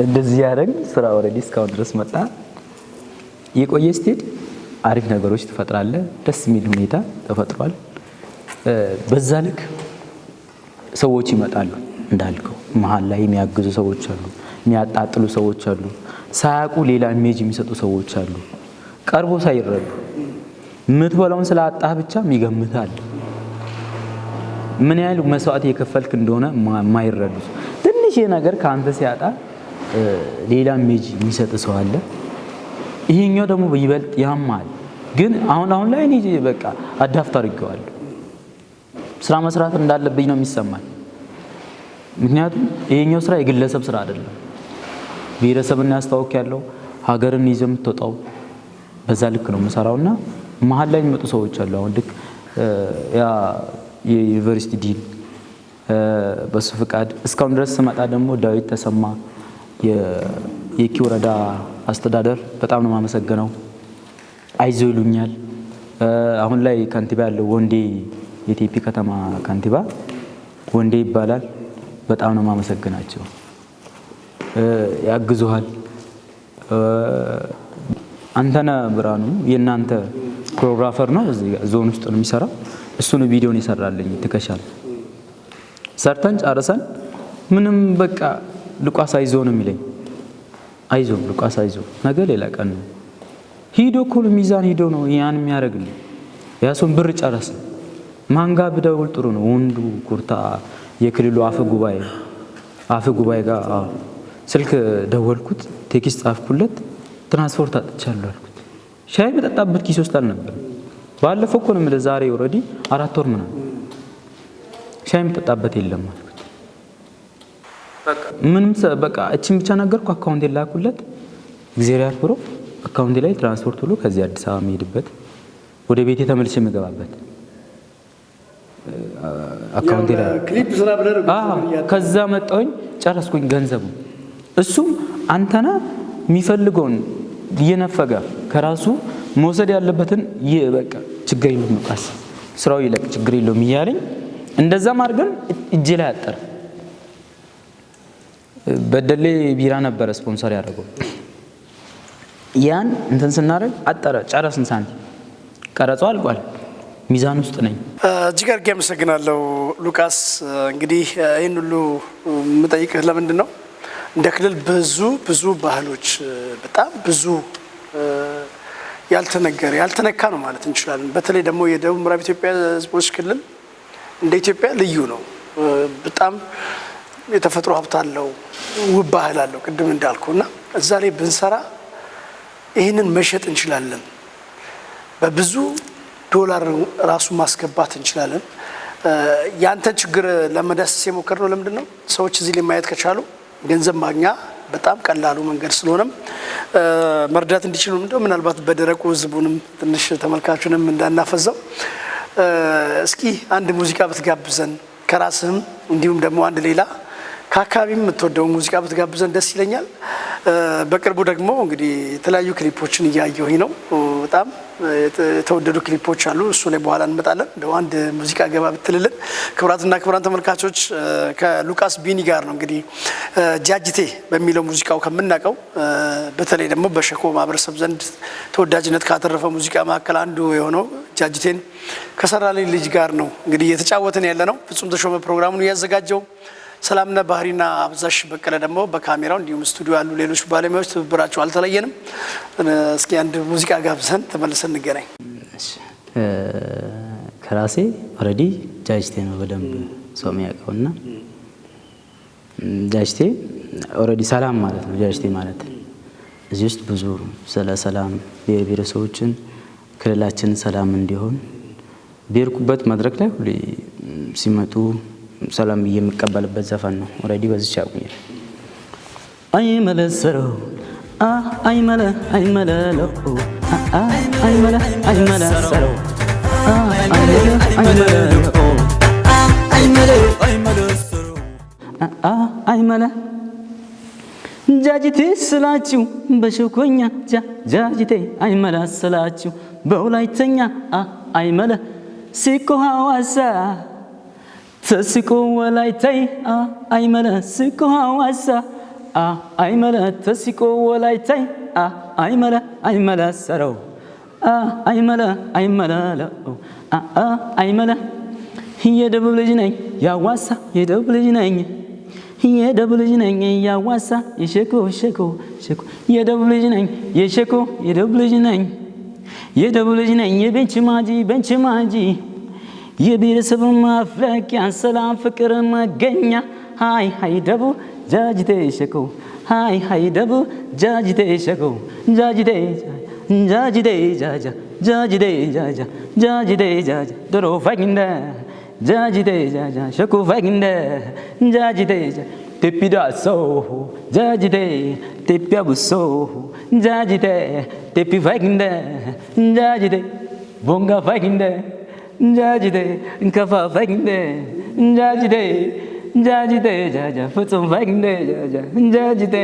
እንደዚህ ያደረግን ስራ already እስካሁን ድረስ መጣ። የቆየ ስትሄድ አሪፍ ነገሮች ትፈጥራለህ። ደስ የሚል ሁኔታ ተፈጥሯል። በዛ ልክ ሰዎች ይመጣሉ። እንዳልከው መሀል ላይ የሚያግዙ ሰዎች አሉ፣ የሚያጣጥሉ ሰዎች አሉ፣ ሳያውቁ ሌላ image የሚሰጡ ሰዎች አሉ። ቀርቦ ሳይረዱ የምትበላውን ስላጣህ ብቻ የሚገምት አለ። ምን ያህል መስዋዕት የከፈልክ እንደሆነ የማይረዱ ትንሽ ነገር ከአንተ ሲያጣ ሌላ image የሚሰጥ ሰው አለ። ይሄኛው ደግሞ ይበልጥ ያማል። ግን አሁን አሁን ላይ እኔ በቃ adapt አድርጌዋለሁ። ስራ መስራት እንዳለብኝ ነው የሚሰማኝ። ምክንያቱም ይሄኛው ስራ የግለሰብ ስራ አይደለም። ብሔረሰብን ያስተዋወቅ ያለው ሀገርን ይዘህ የምትወጣው በዛ ልክ ነው የምሰራውና መሀል ላይ የሚመጡ ሰዎች አሉ። አሁን ልክ ያ የዩኒቨርሲቲ ዲን በሱ ፍቃድ እስካሁን ድረስ ስመጣ ደግሞ ዳዊት ተሰማ የኪ ወረዳ አስተዳደር በጣም ነው የማመሰግነው። አይዞ ይሉኛል። አሁን ላይ ከንቲባ ያለው ወንዴ፣ የቴፒ ከተማ ከንቲባ ወንዴ ይባላል። በጣም ነው የማመሰግናቸው። ያግዙሃል። አንተነህ ብርሃኑ የእናንተ choreographer ነው፣ እዚህ ዞን ውስጥ ነው የሚሰራው። እሱ ነው ቪዲዮን የሰራልኝ። ትከሻል ሰርተን ጨርሰን ምንም በቃ ሉቃስ አይዞ ነው የሚለኝ። አይዞ ሉቃስ አይዞ፣ ነገ ሌላ ቀን ነው። ሂዶ እኮ ነው ሚዛን ሂዶ ነው ያን የሚያደርግልኝ። ያሱን ብር ጨረሰ። ማን ጋር ብደውል ጥሩ ነው? ወንዱ ኩርታ የክልሉ አፈ ጉባኤ ጋር ስልክ ደወልኩት፣ text ጻፍኩለት። ትራንስፖርት አጥቻለሁ አልኩት። ሻይ መጠጣበት ኪስ ውስጥ አልነበረም። ባለፈው እኮ ነው የምልህ፣ ዛሬ already 4 ወር ምናምን ሻይ መጠጣበት የለም አልኩት። ምንም በቃ እቺን ብቻ ነገርኩ። Account ላኩለት። እግዚአብሔር ያክብሮ account ኤ ላይ ትራንስፖርት ብሎ ከዚህ አዲስ አበባ የምሄድበት ወደ ቤቴ ተመልሼ የምገባበት account ኤ ላይ ክሊፕ ስራ ብለህ ነው። ከዛ መጣሁኝ ጨረስኩኝ ገንዘቡ። እሱም አንተነህ የሚፈልገውን እየነፈገ ከራሱ መውሰድ ያለበትን በቃ ችግር የለውም ሉቃስ ስራው ይለቅ ችግር የለውም እያለኝ እንደዛም አድርገን እጄ ላይ አጠረ። በደሌ ቢራ ነበረ ስፖንሰር ያደረገው። ያን እንትን ስናደርግ አጠረ፣ ጨረስን። ሳንቲም ቀረጻው አልቋል። ሚዛን ውስጥ ነኝ። እጅግ አድርጌ አመሰግናለሁ ሉቃስ። እንግዲህ ይህን ሁሉ የምጠይቅህ ለምንድን ነው? እንደ ክልል ብዙ ብዙ ባህሎች በጣም ብዙ ያልተነገረ ያልተነካ ነው ማለት እንችላለን። በተለይ ደግሞ የደቡብ ምዕራብ ኢትዮጵያ ሕዝቦች ክልል እንደ ኢትዮጵያ ልዩ ነው። በጣም የተፈጥሮ ሀብት አለው፣ ውብ ባህል አለው ቅድም እንዳልኩ እና እዛ ላይ ብንሰራ ይህንን መሸጥ እንችላለን። በብዙ ዶላር ራሱ ማስገባት እንችላለን። ያንተን ችግር ለመዳሰስ የሞከርነው ለምንድን ነው? ሰዎች እዚህ ላይ ማየት ከቻሉ ገንዘብ ማግኛ በጣም ቀላሉ መንገድ ስለሆነም መርዳት እንዲችሉ እንደው ምናልባት በደረቁ ህዝቡንም ትንሽ ተመልካቹንም እንዳናፈዘው እስኪ አንድ ሙዚቃ ብትጋብዘን ከራስህም እንዲሁም ደግሞ አንድ ሌላ ከአካባቢም የምትወደው ሙዚቃ ብትጋብዘን ደስ ይለኛል። በቅርቡ ደግሞ እንግዲህ የተለያዩ ክሊፖችን እያየሁኝ ነው። በጣም የተወደዱ ክሊፖች አሉ። እሱ ላይ በኋላ እንመጣለን። እንደው አንድ ሙዚቃ ገባ ብትልልን። ክቡራትና ክቡራን ተመልካቾች ከሉቃስ ቢኒ ጋር ነው እንግዲህ ጃጅቴ በሚለው ሙዚቃው ከምናውቀው በተለይ ደግሞ በሸኮ ማህበረሰብ ዘንድ ተወዳጅነት ካተረፈ ሙዚቃ መካከል አንዱ የሆነው ጃጅቴን ከሰራልኝ ልጅ ጋር ነው እንግዲህ እየተጫወትን ያለ ነው። ፍጹም ተሾመ ፕሮግራሙን እያዘጋጀው፣ ሰላምነ ባህሪና አብዛሽ በቀለ ደግሞ በካሜራው እንዲሁም ስቱዲዮ ያሉ ሌሎች ባለሙያዎች ትብብራቸው አልተለየንም። እስኪ አንድ ሙዚቃ ጋብዘን ተመልሰን እንገናኝ። ከራሴ already ጃጅቴ ነው በደንብ ሰው የሚያውቀው እና ጃጅቴ already ሰላም ማለት ነው። ጃጅቴ ማለት እዚህ ውስጥ ብዙ ስለ ሰላም ብሔር ብሔረሰቦችን ክልላችን ሰላም እንዲሆን ብሔርኩበት መድረክ ላይ ሁሌ ሲመጡ ሰላም ብዬ የምቀበልበት ዘፈን ነው። Already በዚች ያውቁኛል። አይመለሰረው አይመለ አይመለለው አይመለ አይመለ ሰረው አይመለ አይመለ አይመለ አይመለ ሰረው አይመለ ጃጅቴ ስላችሁ በሸኮኛ ጃጅቴ አይመለ ስላችሁ በወላይተኛ አይመለ ሲቆ ሐዋሳ ተስቆ ወላይታይ አይመለ ሲቆ ሐዋሳ አይመለ ተስቆ ወላይታይ አይመለ አይመለ ሰረው አይመለ አይመለ አይመለ የደቡብ ልጅ ነኝ ያዋሳ የደቡብ ልጅ ነኝ የደቡብ ልጅ ነኝ ያዋሳ የሸኮ ሸኮ ሸኮ የደቡብ ልጅ ነኝ የሸኮ የደቡብ ልጅ ነኝ የደቡብ ልጅ ነኝ የቤንች ማጂ ቤንች ማጂ የብሔረሰብ ማፍለቂያ ሰላም ፍቅር መገኛ ሃይ ሃይ ደቡብ ጃጅቴ ሸኮ ሃይ ሃይ ደቡብ ጃጅቴ ሸኮ ጃጅቴ ጃጅቴ ጃጃ ጃጅቴ ጃጃ ጃጅቴ ጃጃ ዶሮ ፋግንደ ጃጅቴ ጃጃ ሸኮ ፋግንደ ጃጅቴ ቴፒ ዳሶ ጃጅቴ ቴፒ አቡሶ ጃጅቴ ቴፒ ፋግንደ ጃጅቴ ቦንጋ ፋግንደ ጃጅቴ ከፋ ፋግንደ ጃጅቴ ጃጅቴ ጃጃ ፍጹም ፋግንደ ጃጃ ጃጅቴ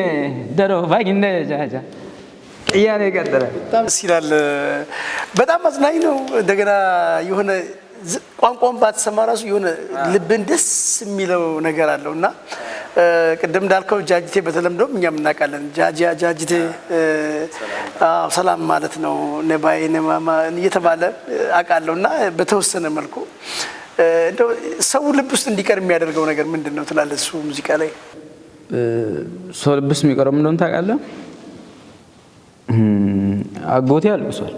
ደሮ ፋግንደ ጃጃ እያለ ይቀጥላል። በጣም ደስ ይላል። በጣም አዝናኝ ነው። እንደገና የሆነ ቋንቋን ባትሰማ ራሱ የሆነ ልብን ደስ የሚለው ነገር አለው እና ቅድም እንዳልከው ጃጅቴ በተለምዶም እኛም እናውቃለን። ጃጂያ ጃጅቴ አዎ ሰላም ማለት ነው። ነባይ ነማማ እየተባለ አውቃለሁ እና በተወሰነ መልኩ እንደው ሰው ልብ ውስጥ እንዲቀር የሚያደርገው ነገር ምንድን ነው ትላለህ? እሱ ሙዚቃ ላይ ሰው ልብ ውስጥ የሚቀረው ምን እንደሆነ ታውቃለህ? አጎቴ አልቅሷል።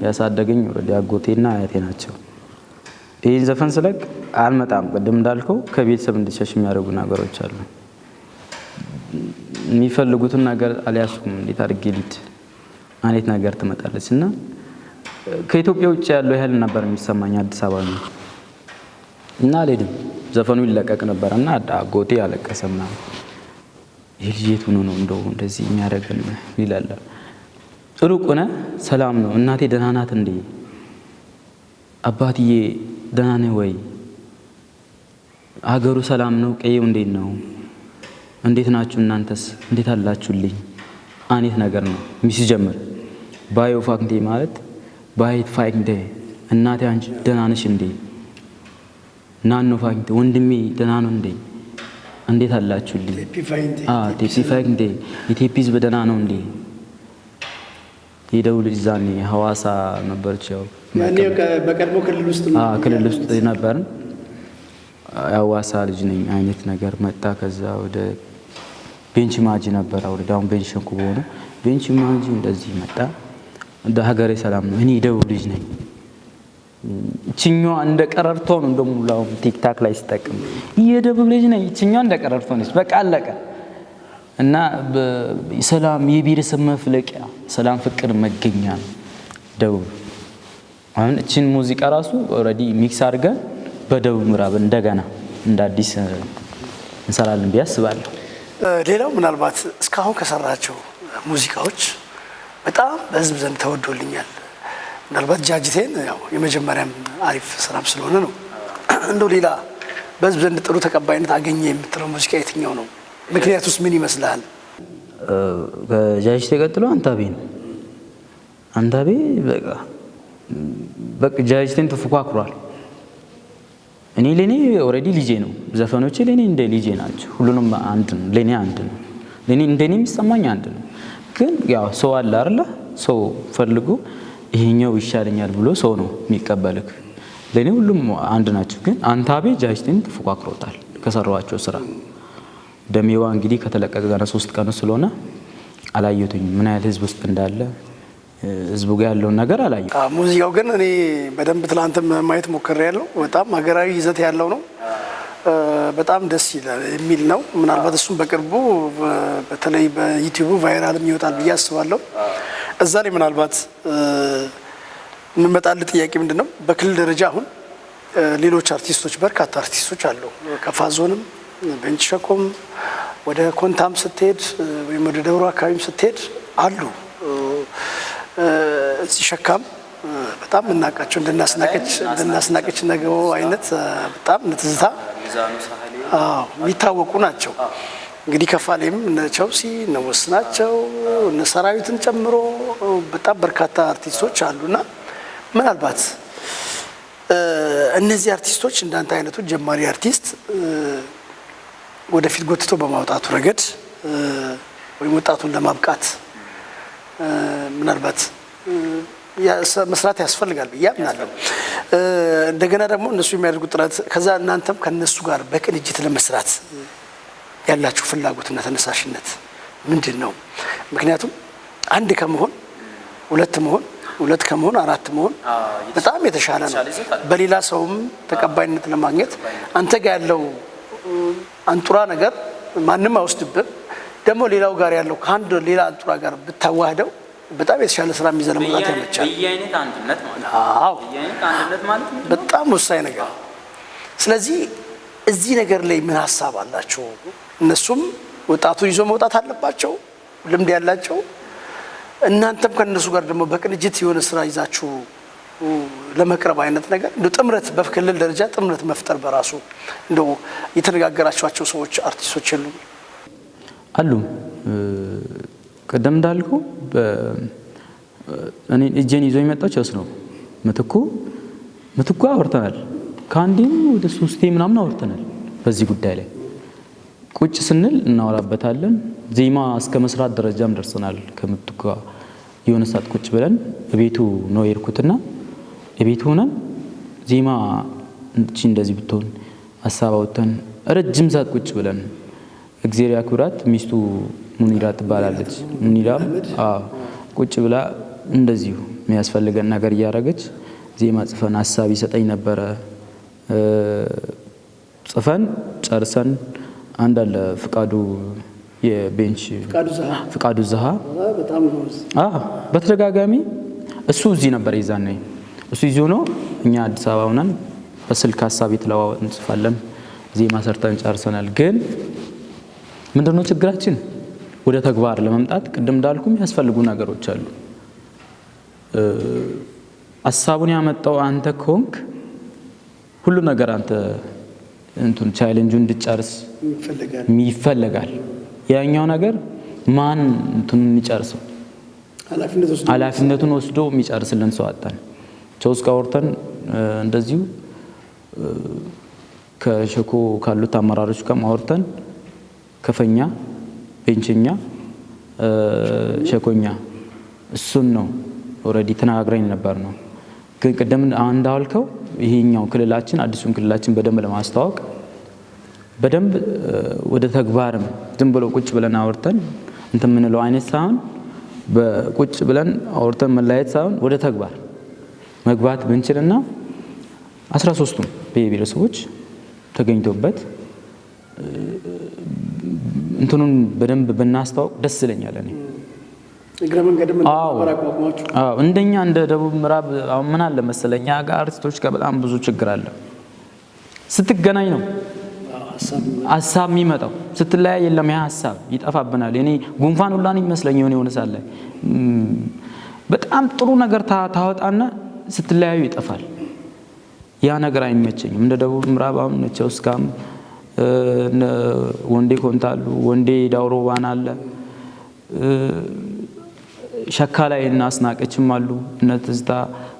ያሳደገኝ already አጎቴና አያቴ ናቸው። ይህን ዘፈን ስለቅ አልመጣም። ቅድም እንዳልከው ከቤተሰብ እንድሸሽ የሚያደርጉ ነገሮች አሉ። የሚፈልጉትን ነገር አልያዝኩም። እንዴት አድርጌ ልሂድ? አይነት ነገር ትመጣለች እና ከኢትዮጵያ ውጭ ያለው ያህል ነበር የሚሰማኝ አዲስ አበባ ነው እና አልሄድም። ዘፈኑ ይለቀቅ ነበር እና አጎቴ ያለቀሰ ምናምን ይህ ልጅ የት ሆኖ ነው እንደው እንደዚህ የሚያደርገን ይላል። ሩቅ ሆነ ሰላም ነው። እናቴ ደህና ናት እንዴ? አባትዬ ደህና ነህ ወይ? ሀገሩ ሰላም ነው? ቀዬው እንዴት ነው? እንዴት ናችሁ እናንተስ? እንዴት አላችሁልኝ? አይነት ነገር ነው ሲጀምር። ባዮ ፋክንቴ ማለት ባይት ፋክንቴ እናቴ አንቺ ደህና ነሽ እንዴ? ናኖ ፋክንቴ ወንድሜ ደህና ነው እንዴ? እንዴት አላችሁልኝ? ቴፒ ፋክንቴ የቴፒ ህዝብ ደህና ነው እንዴ? የደቡብ ልጅ ዛኔ ሐዋሳ ነበረች። ያው በቀድሞ ክልል ውስጥ ነው ክልል ውስጥ ነበርን። የሐዋሳ ልጅ ነኝ አይነት ነገር መጣ። ከዛ ወደ ቤንች ማጂ ነበር አውርድ አሁን ቤንች ሸንኩ በሆነ ቤንች ማጂ እንደዚህ መጣ። እንደ ሀገሬ ሰላም ነው፣ እኔ የደቡብ ልጅ ነኝ። እችኛዋ እንደ ቀረርቶ ነው እንደሙላው ቲክታክ ላይ ሲጠቅም የደቡብ ልጅ ነኝ። እችኛዋ እንደ ቀረርቶ ነች። በቃ አለቀ። እና ሰላም የብሔረሰብ መፍለቂያ ሰላም ፍቅር መገኛ ነው ደቡብ። አሁን እችን ሙዚቃ ራሱ already mix አድርገን በደቡብ ምዕራብ እንደገና እንደ አዲስ እንሰራለን ብዬ አስባለሁ። ሌላው ምናልባት እስካሁን ከሰራቸው ሙዚቃዎች በጣም በህዝብ ዘንድ ተወዶልኛል። ምናልባት ጃጅቴን ያው የመጀመሪያም አሪፍ ስራም ስለሆነ ነው። እንደው ሌላ በህዝብ ዘንድ ጥሩ ተቀባይነት አገኘ የምትለው ሙዚቃ የትኛው ነው? ምክንያቱስ ምን ይመስልሃል? ከጃጅቴ ቀጥሎ አንታቤ ነው። አንታቤ በቃ በቃ ጃጅቴን ተፎካክሯል። እኔ ለኔ already ልጄ ነው። ዘፈኖቼ ለኔ እንደ ልጄ ናቸው። ሁሉንም አንድ ነው፣ ለኔ አንድ ነው። ለኔ እንደኔ የሚሰማኝ አንድ ነው። ግን ያው ሰው አለ አይደለ? ሰው ፈልጎ ይሄኛው ይሻለኛል ብሎ ሰው ነው የሚቀበልክ። ለኔ ሁሉም አንድ ናቸው። ግን አንታቤ ጃጅቴን ተፎካክሮታል ከሰራኋቸው ስራ። ደሜዋ እንግዲህ ከተለቀቀ ገና 3 ቀኑ ስለሆነ አላየሁትኝም ምን ያህል ህዝብ ውስጥ እንዳለ ህዝቡ ጋር ያለውን ነገር አላየሁም። ሙዚቃው ግን እኔ በደንብ ትላንትም ማየት ሞክሬያለሁ። በጣም ሀገራዊ ይዘት ያለው ነው። በጣም ደስ ይላል የሚል ነው። ምናልባት እሱም በቅርቡ በተለይ በዩቲዩብ viral ም ይወጣል ብዬ አስባለሁ። እዛ ላይ ምናልባት የምመጣልህ ጥያቄ ምንድነው፣ በክልል ደረጃ አሁን ሌሎች አርቲስቶች በርካታ አርቲስቶች አሉ። ከፋ ዞንም ቤንች ሸኮም ወደ ኮንታም ስትሄድ ወይም ወደ ደብሮ አካባቢም ስትሄድ አሉ። እዚህ ሸካም በጣም የምናውቃቸው እንደናስናቀች ነገው አይነት በጣም እነ ትዝታ፣ አዎ፣ የሚታወቁ ናቸው። እንግዲህ ከፋሌም እነ ቸውሲ፣ እነ ወስናቸው፣ እነ ሰራዊትን ጨምሮ በጣም በርካታ አርቲስቶች አሉና ምናልባት እነዚህ አርቲስቶች እንዳንተ አይነቱ ጀማሪ አርቲስት ወደፊት ጎትቶ በማውጣቱ ረገድ ወይም ወጣቱን ለማብቃት ምናልባት መስራት ያስፈልጋል ብዬ አምናለሁ። እንደገና ደግሞ እነሱ የሚያደርጉት ጥረት፣ ከዛ እናንተም ከነሱ ጋር በቅንጅት ለመስራት ያላችሁ ፍላጎትና ተነሳሽነት ምንድን ነው? ምክንያቱም አንድ ከመሆን ሁለት መሆን፣ ሁለት ከመሆን አራት መሆን በጣም የተሻለ ነው። በሌላ ሰውም ተቀባይነት ለማግኘት አንተ ጋር ያለው አንጡራ ነገር ማንም አይወስድብህ። ደግሞ ሌላው ጋር ያለው ከአንድ ሌላ አንጡራ ጋር ብታዋህደው በጣም የተሻለ ስራ የሚዘ ለመውጣት ያመቻል። በየአይነት አንድነት ማለት ነው። በየአይነት አንድነት ማለት ነው። በጣም ወሳኝ ነገር። ስለዚህ እዚህ ነገር ላይ ምን ሀሳብ አላቸው? እነሱም ወጣቱን ይዞ መውጣት አለባቸው፣ ልምድ ያላቸው። እናንተም ከእነሱ ጋር ደግሞ በቅንጅት የሆነ ስራ ይዛችሁ ለመቅረብ አይነት ነገር እንደው ጥምረት፣ በክልል ደረጃ ጥምረት መፍጠር በራሱ እንደው የተነጋገራችኋቸው ሰዎች፣ አርቲስቶች የሉም? አሉ። ቅድም እንዳልኩ እኔ እጄን ይዞ የመጣው ቸስ ነው። ምትኩ ምትኩ አውርተናል። ከአንዴም ወደ ሶስቴ ምናምን አውርተናል። በዚህ ጉዳይ ላይ ቁጭ ስንል እናወራበታለን። ዜማ እስከ መስራት ደረጃም ደርሰናል። ከምትኩ ጋር የሆነ ሰዓት ቁጭ ብለን ቤቱ ነው የሄድኩትና ቤቱ ሆነን ዜማ እቺ እንደዚህ ብትሆን ሀሳብ አውጥተን ረጅም ሰዓት ቁጭ ብለን፣ እግዜር ያክብራት፣ ሚስቱ ሙኒራ ትባላለች። ሙኒራ፣ አዎ፣ ቁጭ ብላ እንደዚሁ የሚያስፈልገን ነገር እያደረገች ዜማ ጽፈን ሀሳብ ይሰጠኝ ነበረ። ጽፈን ጨርሰን አንድ አለ ፍቃዱ የቤንች ፍቃዱ ዘሃ፣ አዎ፣ በተደጋጋሚ እሱ እዚህ ነበር የዛኔ፣ እሱ ይዞ ነው፣ እኛ አዲስ አበባ ሆነን በስልክ ሀሳብ የተለዋወጥ እንጽፋለን። ዜማ ሰርተን ጨርሰናል። ግን ምንድነው ችግራችን? ወደ ተግባር ለመምጣት ቅድም እንዳልኩም የሚያስፈልጉ ነገሮች አሉ። ሀሳቡን ያመጣው አንተ ከሆንክ ሁሉ ነገር አንተ እንቱን challenge ኡን እንድጨርስ ይፈለጋል። ያኛው ነገር ማን እንትኑን የሚጨርሰው፣ ኃላፊነቱን ወስዶ የሚጨርስልን ሰው አጣን። ቾስ ጋር አውርተን፣ እንደዚሁ ከሸኮ ካሉት አመራሮች ጋር አውርተን ከፈኛ፣ ቤንችኛ፣ ሸኮኛ እሱን ነው already ተነጋግረን ነበር ነው። ግን ቅድም እንዳልከው ይሄኛው ክልላችን፣ አዲሱን ክልላችን በደንብ ለማስተዋወቅ በደንብ ወደ ተግባርም ዝም ብሎ ቁጭ ብለን አውርተን እንትን የምንለው አይነት ሳይሆን፣ በቁጭ ብለን አውርተን መለያየት ሳይሆን ወደ ተግባር መግባት ብንችልና 13ቱም ብሔረሰቦች ተገኝቶበት እንትኑን በደንብ ብናስተዋውቅ ደስ ይለኛል እኔ። እግረ መንገድም አዎ፣ እንደኛ እንደ ደቡብ ምዕራብ አሁን ምን አለ መሰለኝ፣ እኛ ጋር አርቲስቶች ጋር በጣም ብዙ ችግር አለ። ስትገናኝ ነው ሀሳብ የሚመጣው፣ ስትለያይ የለም፣ ያ ሀሳብ ይጠፋብናል። እኔ ጉንፋን ሁላ ነው የሚመስለኝ የሆነ የሆነ ሰዓት ላይ በጣም ጥሩ ነገር ታወጣና ስትለያዩ ይጠፋል። ያ ነገር አይመቸኝም። እንደ ደቡብ ምዕራብ አሁን እነ ቸውስካም፣ ወንዴ ኮንታ አሉ፣ ወንዴ ዳውሮ ባና አለ፣ ሸካ ላይ እና አስናቀችም አሉ፣ እነ ትዝታ፣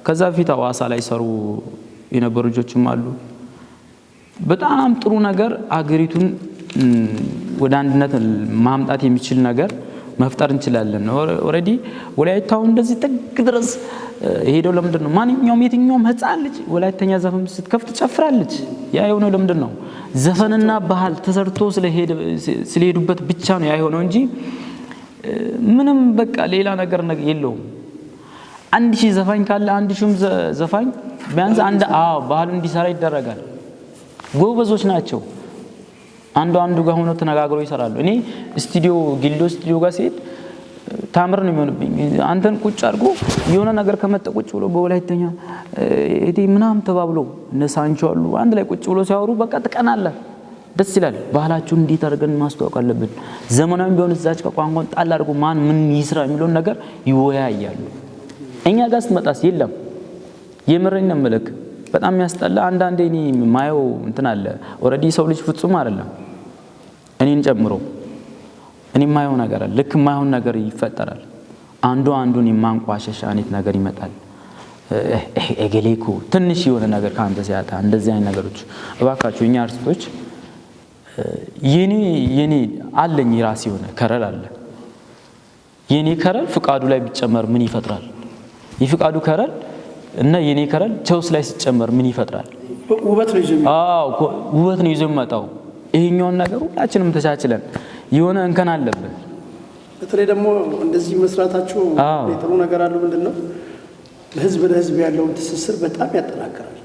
ከዛ በፊት ሐዋሳ ላይ ሰሩ የነበሩ ልጆችም አሉ። በጣም ጥሩ ነገር አገሪቱን ወደ አንድነት ማምጣት የሚችል ነገር መፍጠር እንችላለን። Already ወላይታው እንደዚህ ጥግ ድረስ የሄደው ለምንድን ነው? ማንኛውም የትኛውም ሕፃን ልጅ ወላይተኛ ዘፈን ስትከፍት ትጨፍራለች። ያ የሆነው ለምንድን ነው? ዘፈንና ባህል ተሰርቶ ስለሄዱበት ብቻ ነው ያ የሆነው እንጂ ምንም በቃ ሌላ ነገር የለውም። 1000 ዘፋኝ ካለ 1000ም ዘፋኝ ቢያንስ አንድ፣ አዎ፣ ባህሉን እንዲሰራ ይደረጋል። ጎበዞች ናቸው። አንዱ አንዱ ጋር ሆኖ ተነጋግሮ ይሰራሉ። እኔ ስቱዲዮ፣ ጊልዶ ስቱዲዮ ጋር ሲሄድ ታምር ነው የሚሆንብኝ። አንተን ቁጭ አድርጎ የሆነ ነገር ከመጣ ቁጭ ብሎ በወላይተኛ እቴ ምናምን ተባብሎ፣ እነ ሳንቾ አሉ፣ አንድ ላይ ቁጭ ብሎ ሲያወሩ በቃ ትቀናለህ። ደስ ይላል። ባህላችሁን እንዴት አድርገን ማስተዋወቅ አለብን? ዘመናዊ ቢሆን እዛች ቋንቋን ጣል አድርጎ ማን ምን ይስራ የሚለውን ነገር ይወያያሉ። እኛ ጋር ስትመጣስ የለም። የምሬን ነው የምልህ። በጣም የሚያስጠላ አንዳንዴ እኔ ማየው እንትን አለ። Already ሰው ልጅ ፍጹም አይደለም፣ እኔን ጨምሮ። እኔ የማየው ነገር አለ። ልክ የማይሆን ነገር ይፈጠራል። አንዱ አንዱን የማንቋሸሽ አይነት ነገር ይመጣል። እገሌ እኮ ትንሽ የሆነ ነገር ከአንተ ሲያጣ እንደዚህ አይነት ነገሮች እባካችሁ እኛ አርቲስቶች የኔ አለኝ የራሴ የሆነ color አለ። የኔ color ፍቃዱ ላይ ቢጨመር ምን ይፈጥራል? የፍቃዱ color እና የኔ color ቸውስ ላይ ሲጨመር ምን ይፈጥራል? ውበት ነው ይዞ አዎ ውበት ነው ይዞ የሚመጣው። ይሄኛውን ነገር ሁላችንም ተቻችለን የሆነ እንከን አለብን። በተለይ ደግሞ እንደዚህ መስራታችሁ ጥሩ ነገር አለው። ምንድን ነው ለህዝብ ለህዝብ ያለውን ትስስር በጣም ያጠናክራል።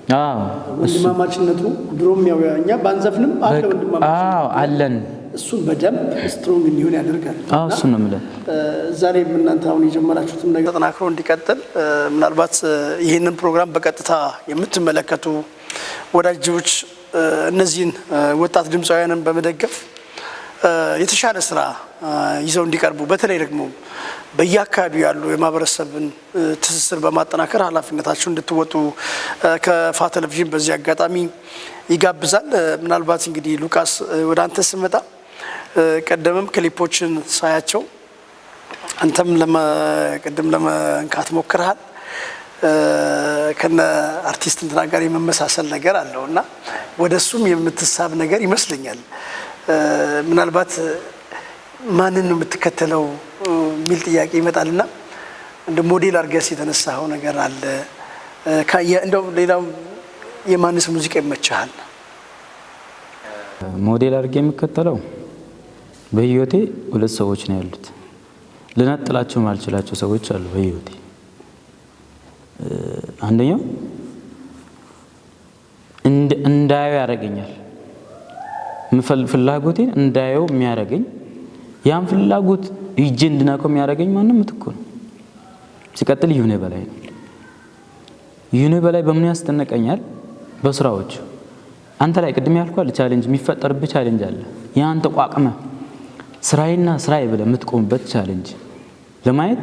ወንድማማችነቱ ድሮም ያው እኛ ባንዘፍንም አለ ወንድማማችነት አለን። እሱን በደንብ strong እንዲሆን ያደርጋል። አዎ እሱን ነው የምልህ። ዛሬም እናንተ አሁን የጀመራችሁትም ነገር ተጠናክሮ እንዲቀጥል ምናልባት ይህንን ፕሮግራም በቀጥታ የምትመለከቱ ወዳጆች እነዚህን ወጣት ድምፃውያንን በመደገፍ የተሻለ ስራ ይዘው እንዲቀርቡ በተለይ ደግሞ በየአካባቢው ያሉ የማህበረሰብን ትስስር በማጠናከር ኃላፊነታችሁን እንድትወጡ ከፋ ቴሌቪዥን በዚህ አጋጣሚ ይጋብዛል። ምናልባት እንግዲህ ሉቃስ ወደ አንተ ስመጣ ቀደምም ክሊፖችን ሳያቸው አንተም ቅድም ለመንካት ሞክረሃል። ከነ አርቲስት እንትና ጋር የመመሳሰል ነገር አለው እና ወደ እሱም የምትሳብ ነገር ይመስለኛል። ምናልባት ማንን ነው የምትከተለው የሚል ጥያቄ ይመጣልና እንደ ሞዴል አድርገህ የተነሳኸው ነገር አለ። እንደው ሌላው የማንስ ሙዚቃ ይመችሃል? ሞዴል አድርጌ የምከተለው በህይወቴ ሁለት ሰዎች ነው ያሉት። ልነጥላቸው ማልችላቸው ሰዎች አሉ በህይወቴ። አንደኛው እንዳየው ያደርገኛል። ፍላጎቴን እንዳየው የሚያደርገኝ ያን ፍላጎት ይዤ እንድነካው የሚያደርገኝ ማንም ምትኩ ነው። ሲቀጥል ይሁኔ በላይ ነው። ይሁኔ በላይ በምን ያስደንቀኛል? በስራዎቹ። አንተ ላይ ቅድም ያልኩህ አለ challenge የሚፈጠርብህ challenge አለ። ያን ተቋቁመህ ስራዬና ስራዬ ብለህ የምትቆምበት challenge ለማየት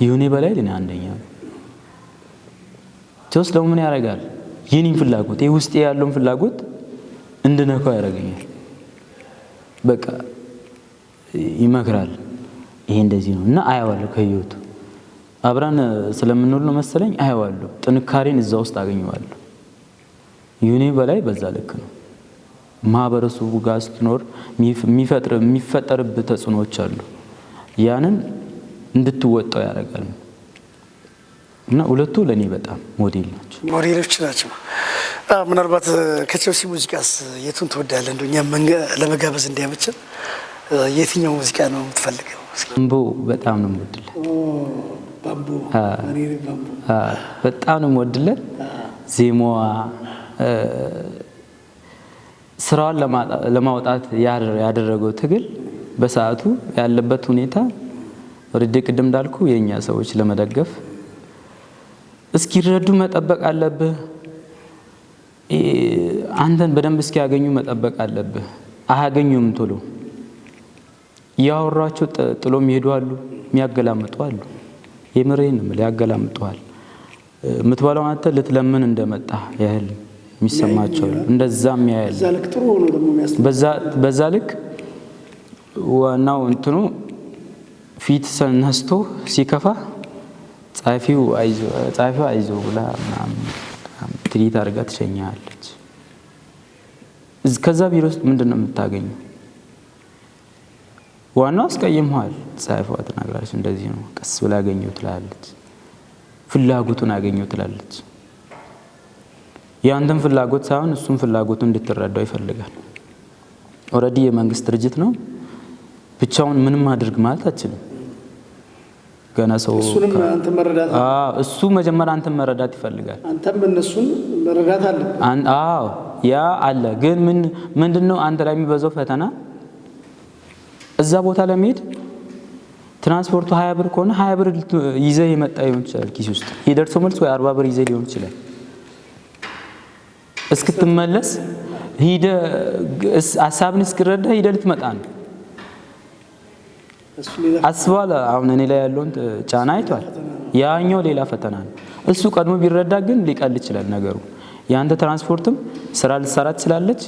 ይሁኔ በላይ ለኔ አንደኛ ነው። ቴዎስ ደግሞ ምን ያደርጋል? የኔን ፍላጎት ይሄ ውስጤ ያለውን ፍላጎት እንድነካው ያደርገኛል። በቃ ይመክራል። ይሄ እንደዚህ ነው እና አየዋለሁ። ከህይወቱ አብረን ስለምንውል ነው መሰለኝ አየዋለሁ። ጥንካሬን እዛ ውስጥ አገኘዋለሁ። ይሁኔ በላይ በዛ ልክ ነው። ማህበረሰቡ ጋር ስትኖር የሚፈጠርብህ ተጽዕኖዎች አሉ። ያንን እንድትወጣው ያደርጋል። እና ሁለቱ ለኔ በጣም ሞዴል ናቸው። ሞዴሎች ናቸው። ምናልባት ከቼልሲ ሙዚቃስ የቱን ትወዳለህ? እንደው እኛም ለመጋበዝ እንዲያመችን የትኛው ሙዚቃ ነው የምትፈልገው? ባምቦ በጣም ነው የምወድለት። ባምቦ ባምቦ በጣም ነው የምወድለት። ዜማዋ ስራዋን ለማውጣት ያደረገው ትግል በሰዓቱ ያለበት ሁኔታ already ቅድም እንዳልኩ የኛ ሰዎች ለመደገፍ እስኪረዱ መጠበቅ አለብህ። አንተን በደንብ እስኪያገኙ መጠበቅ አለብህ። አያገኙም ቶሎ። ያወራቸው ጥሎ የሚሄዱ አሉ፣ የሚያገላምጡ አሉ። የምሬን ነው የምልህ፣ ያገላምጡሃል። የምትበላው አንተ ልትለምን እንደመጣ ያህል የሚሰማቸው እንደዛም ያህል በዛ ልክ ጥሩ ሆኖ ደግሞ የሚያስ በዛ ልክ ዋናው እንትኑ ፊት ነስቶ ሲከፋ ጸሐፊው አይዞ ብላ ምናምን ትሪት አድርጋ ትሸኛለች። ከዛ ቢሮ ውስጥ ምንድነው የምታገኘው? ዋናው አስቀይመዋል። ጸሐፊዋ ተናግራለች፣ እንደዚህ ነው ቀስ ብላ አገኘው ትላለች፣ ፍላጎቱን አገኘው ትላለች። ያንተን ፍላጎት ሳይሆን እሱን ፍላጎቱን እንድትረዳው ይፈልጋል። Already የመንግስት ድርጅት ነው፣ ብቻውን ምንም አድርግ ማለት አትችልም። ገና ሰው እሱንም አንተ መረዳት አዎ፣ እሱ መጀመሪያ አንተን መረዳት ይፈልጋል። አንተም እነሱን መረዳት አለብህ። አዎ ያ አለ። ግን ምንድነው አንተ ላይ የሚበዛው ፈተና? እዛ ቦታ ለመሄድ ትራንስፖርቱ 20 ብር ከሆነ 20 ብር ይዘህ የመጣ ሊሆን ይችላል ኪስ ውስጥ የደርሶ መልስ ወይ 40 ብር ይዘህ ሊሆን ይችላል። እስክትመለስ ሂደህ ሀሳብን እስክረዳ ሂደህ ልትመጣ ነው። አስቧል። አሁን እኔ ላይ ያለውን ጫና አይቷል። ያኛው ሌላ ፈተና ነው። እሱ ቀድሞ ቢረዳ ግን ሊቀል ይችላል ነገሩ። የአንተ ትራንስፖርትም ስራ ልትሰራ ትችላለች።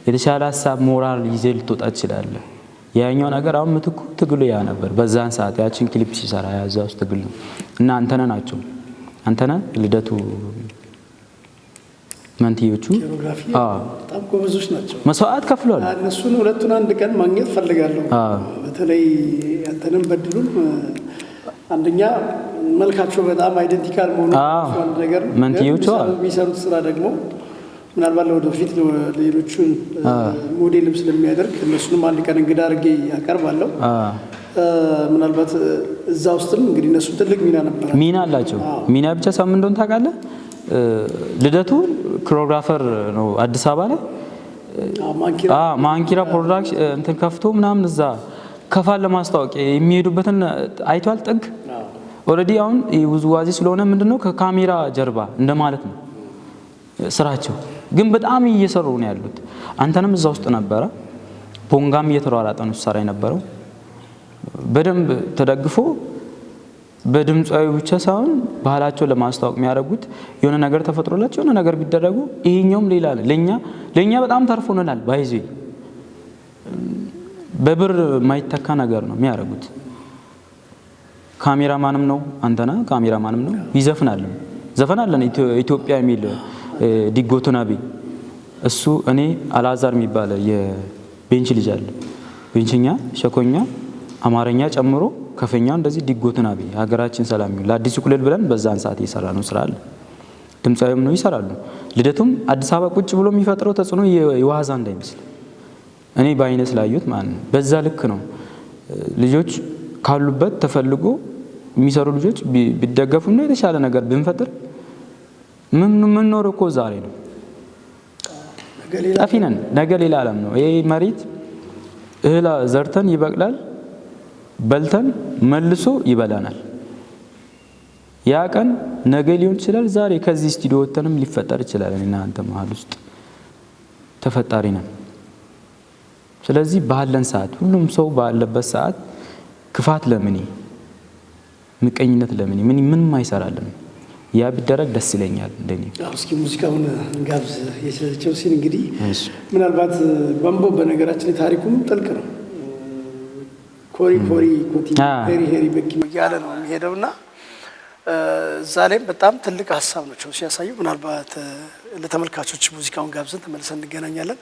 የተሻለ ሀሳብ ሞራል ይዘህ ልትወጣ ትችላለህ። ያኛው ነገር አሁን ምትኩ ትግሉ ያ ነበር። በዛን ሰዓት ያችን ክሊፕ ሲሰራ ያዛ ውስጥ ትግል ነው እና አንተነህ ናቸው፣ አንተነህ ልደቱ መንትዮቹ Choreography በጣም ጎበዞች ናቸው። መስዋዕት ከፍሏል። እነሱን ሁለቱን አንድ ቀን ማግኘት ፈልጋለሁ። በተለይ አንተንም በድሉም አንደኛ መልካቸው በጣም identical መሆኑ አንድ ነገር ነው። መንትዮቹ የሚሰሩት ስራ ደግሞ ምናልባት ለወደፊት ሌሎቹን ሞዴልም ስለሚያደርግ እነሱንም አንድ ቀን እንግዳ አድርጌ ያቀርባለሁ። ምናልባት እዛ ውስጥም እንግዲህ እነሱ ትልቅ ሚና ነበር፣ ሚና አላቸው። ሚና ብቻ ሳይሆን እንደሆነ ታውቃለህ፣ ልደቱ choreographer ነው አዲስ አበባ ላይ ማንኪራ production እንትን ከፍቶ ምናምን እዛ ከፋን ለማስታወቂያ የሚሄዱበትን አይቷል። ጥግ already አሁን ውዝዋዜ ስለሆነ ምንድነው ከካሜራ ጀርባ እንደማለት ነው ስራቸው፣ ግን በጣም እየሰሩ ነው ያሉት። አንተንም እዛ ውስጥ ነበረ፣ ቦንጋም እየተሯሯጠ ነው ሲሰራ የነበረው። በደንብ ተደግፎ በድምፃዊ ብቻ ሳይሆን ባህላቸውን ለማስተዋወቅ የሚያደርጉት የሆነ ነገር ተፈጥሮላቸው የሆነ ነገር ቢደረጉ ይሄኛውም ሌላ ነው። ለኛ በጣም ተርፎናል። ባይዚ በብር የማይተካ ነገር ነው የሚያደርጉት። ካሜራማንም ነው አንተና ካሜራማንም ነው፣ ይዘፍናል። ዘፈናለን ኢትዮጵያ የሚል ዲጎቶናቢ እሱ እኔ አላዛር የሚባል የቤንች ልጅ አለ። ቤንችኛ፣ ሸኮኛ፣ አማርኛ ጨምሮ ከፈኛ እንደዚህ ዲጎቶናቢ ሀገራችን ሰላም ይሁን ለአዲሱ ክልል ብለን በዛን ሰዓት እየሰራ ነው ስራ አለ። ድምፃዊም ነው ይሰራሉ። ልደቱም አዲስ አበባ ቁጭ ብሎ የሚፈጥረው ተጽዕኖ የዋዛ እንዳይመስል እኔ በአይነ ስላዩት ማለት ነው። በዛ ልክ ነው ልጆች ካሉበት ተፈልጎ የሚሰሩ ልጆች ቢደገፉና የተሻለ ነገር ብንፈጥር ምን ኖር እኮ ዛሬ ነው ጠፊ ነን። ነገ ሌላ ዓለም ነው። ይሄ መሬት እህል ዘርተን ይበቅላል፣ በልተን መልሶ ይበላናል። ያ ቀን ነገ ሊሆን ይችላል፣ ዛሬ ከዚህ ስቱዲዮ ወጥተንም ሊፈጠር ይችላል። እኔና አንተ መሀል ውስጥ ተፈጣሪ ነን። ስለዚህ ባለን ሰዓት ሁሉም ሰው ባለበት ሰዓት ክፋት ለምን፣ ምቀኝነት ለምን፣ ምን ምንም አይሰራልም። ያ ቢደረግ ደስ ይለኛል እንደኔ። እስኪ ሙዚቃውን እንጋብዝ። የቸልሲን እንግዲህ ምናልባት ባምቦ በነገራችን ላይ ታሪኩም ጥልቅ ነው። ኮሪ ኮሪ ኮቲ ሄሪ ሄሪ በኪ እያለ ነው የሚሄደውና እዛ ላይም በጣም ትልቅ ሀሳብ ነው ሲያሳዩ። ምናልባት ለተመልካቾች ሙዚቃውን ጋብዘን ተመልሰን እንገናኛለን።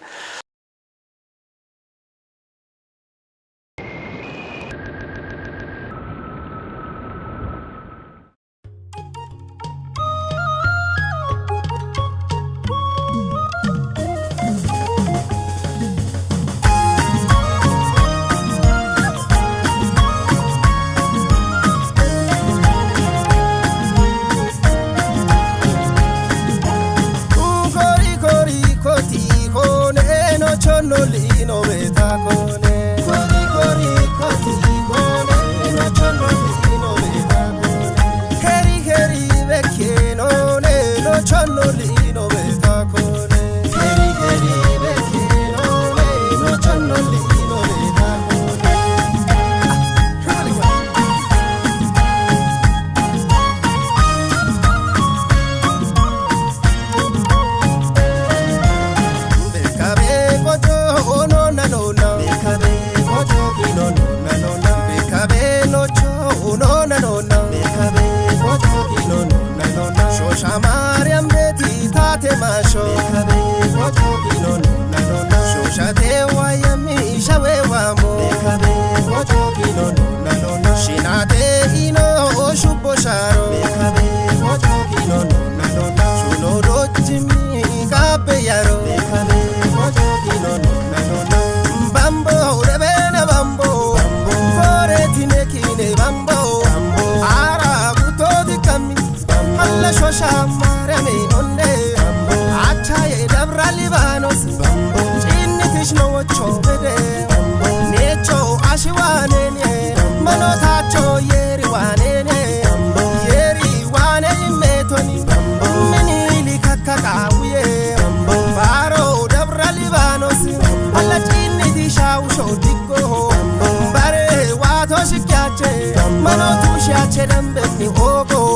Manotu shache dambe ni ogo.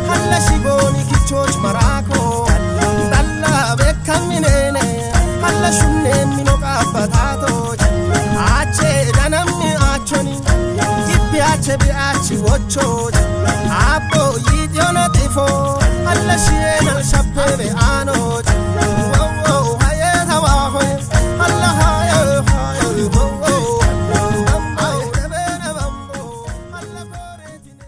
Halla kichoch marako Dalla bekkaminene Halla shunne mino qabbatato Ache danamni achoni Gibbi ache bi achi wocho Abbo yidiona tifo Halla shiena shabbebe ano Wow haye tawahoy Halla haye haye wow Bambo debene bambo Halla koretine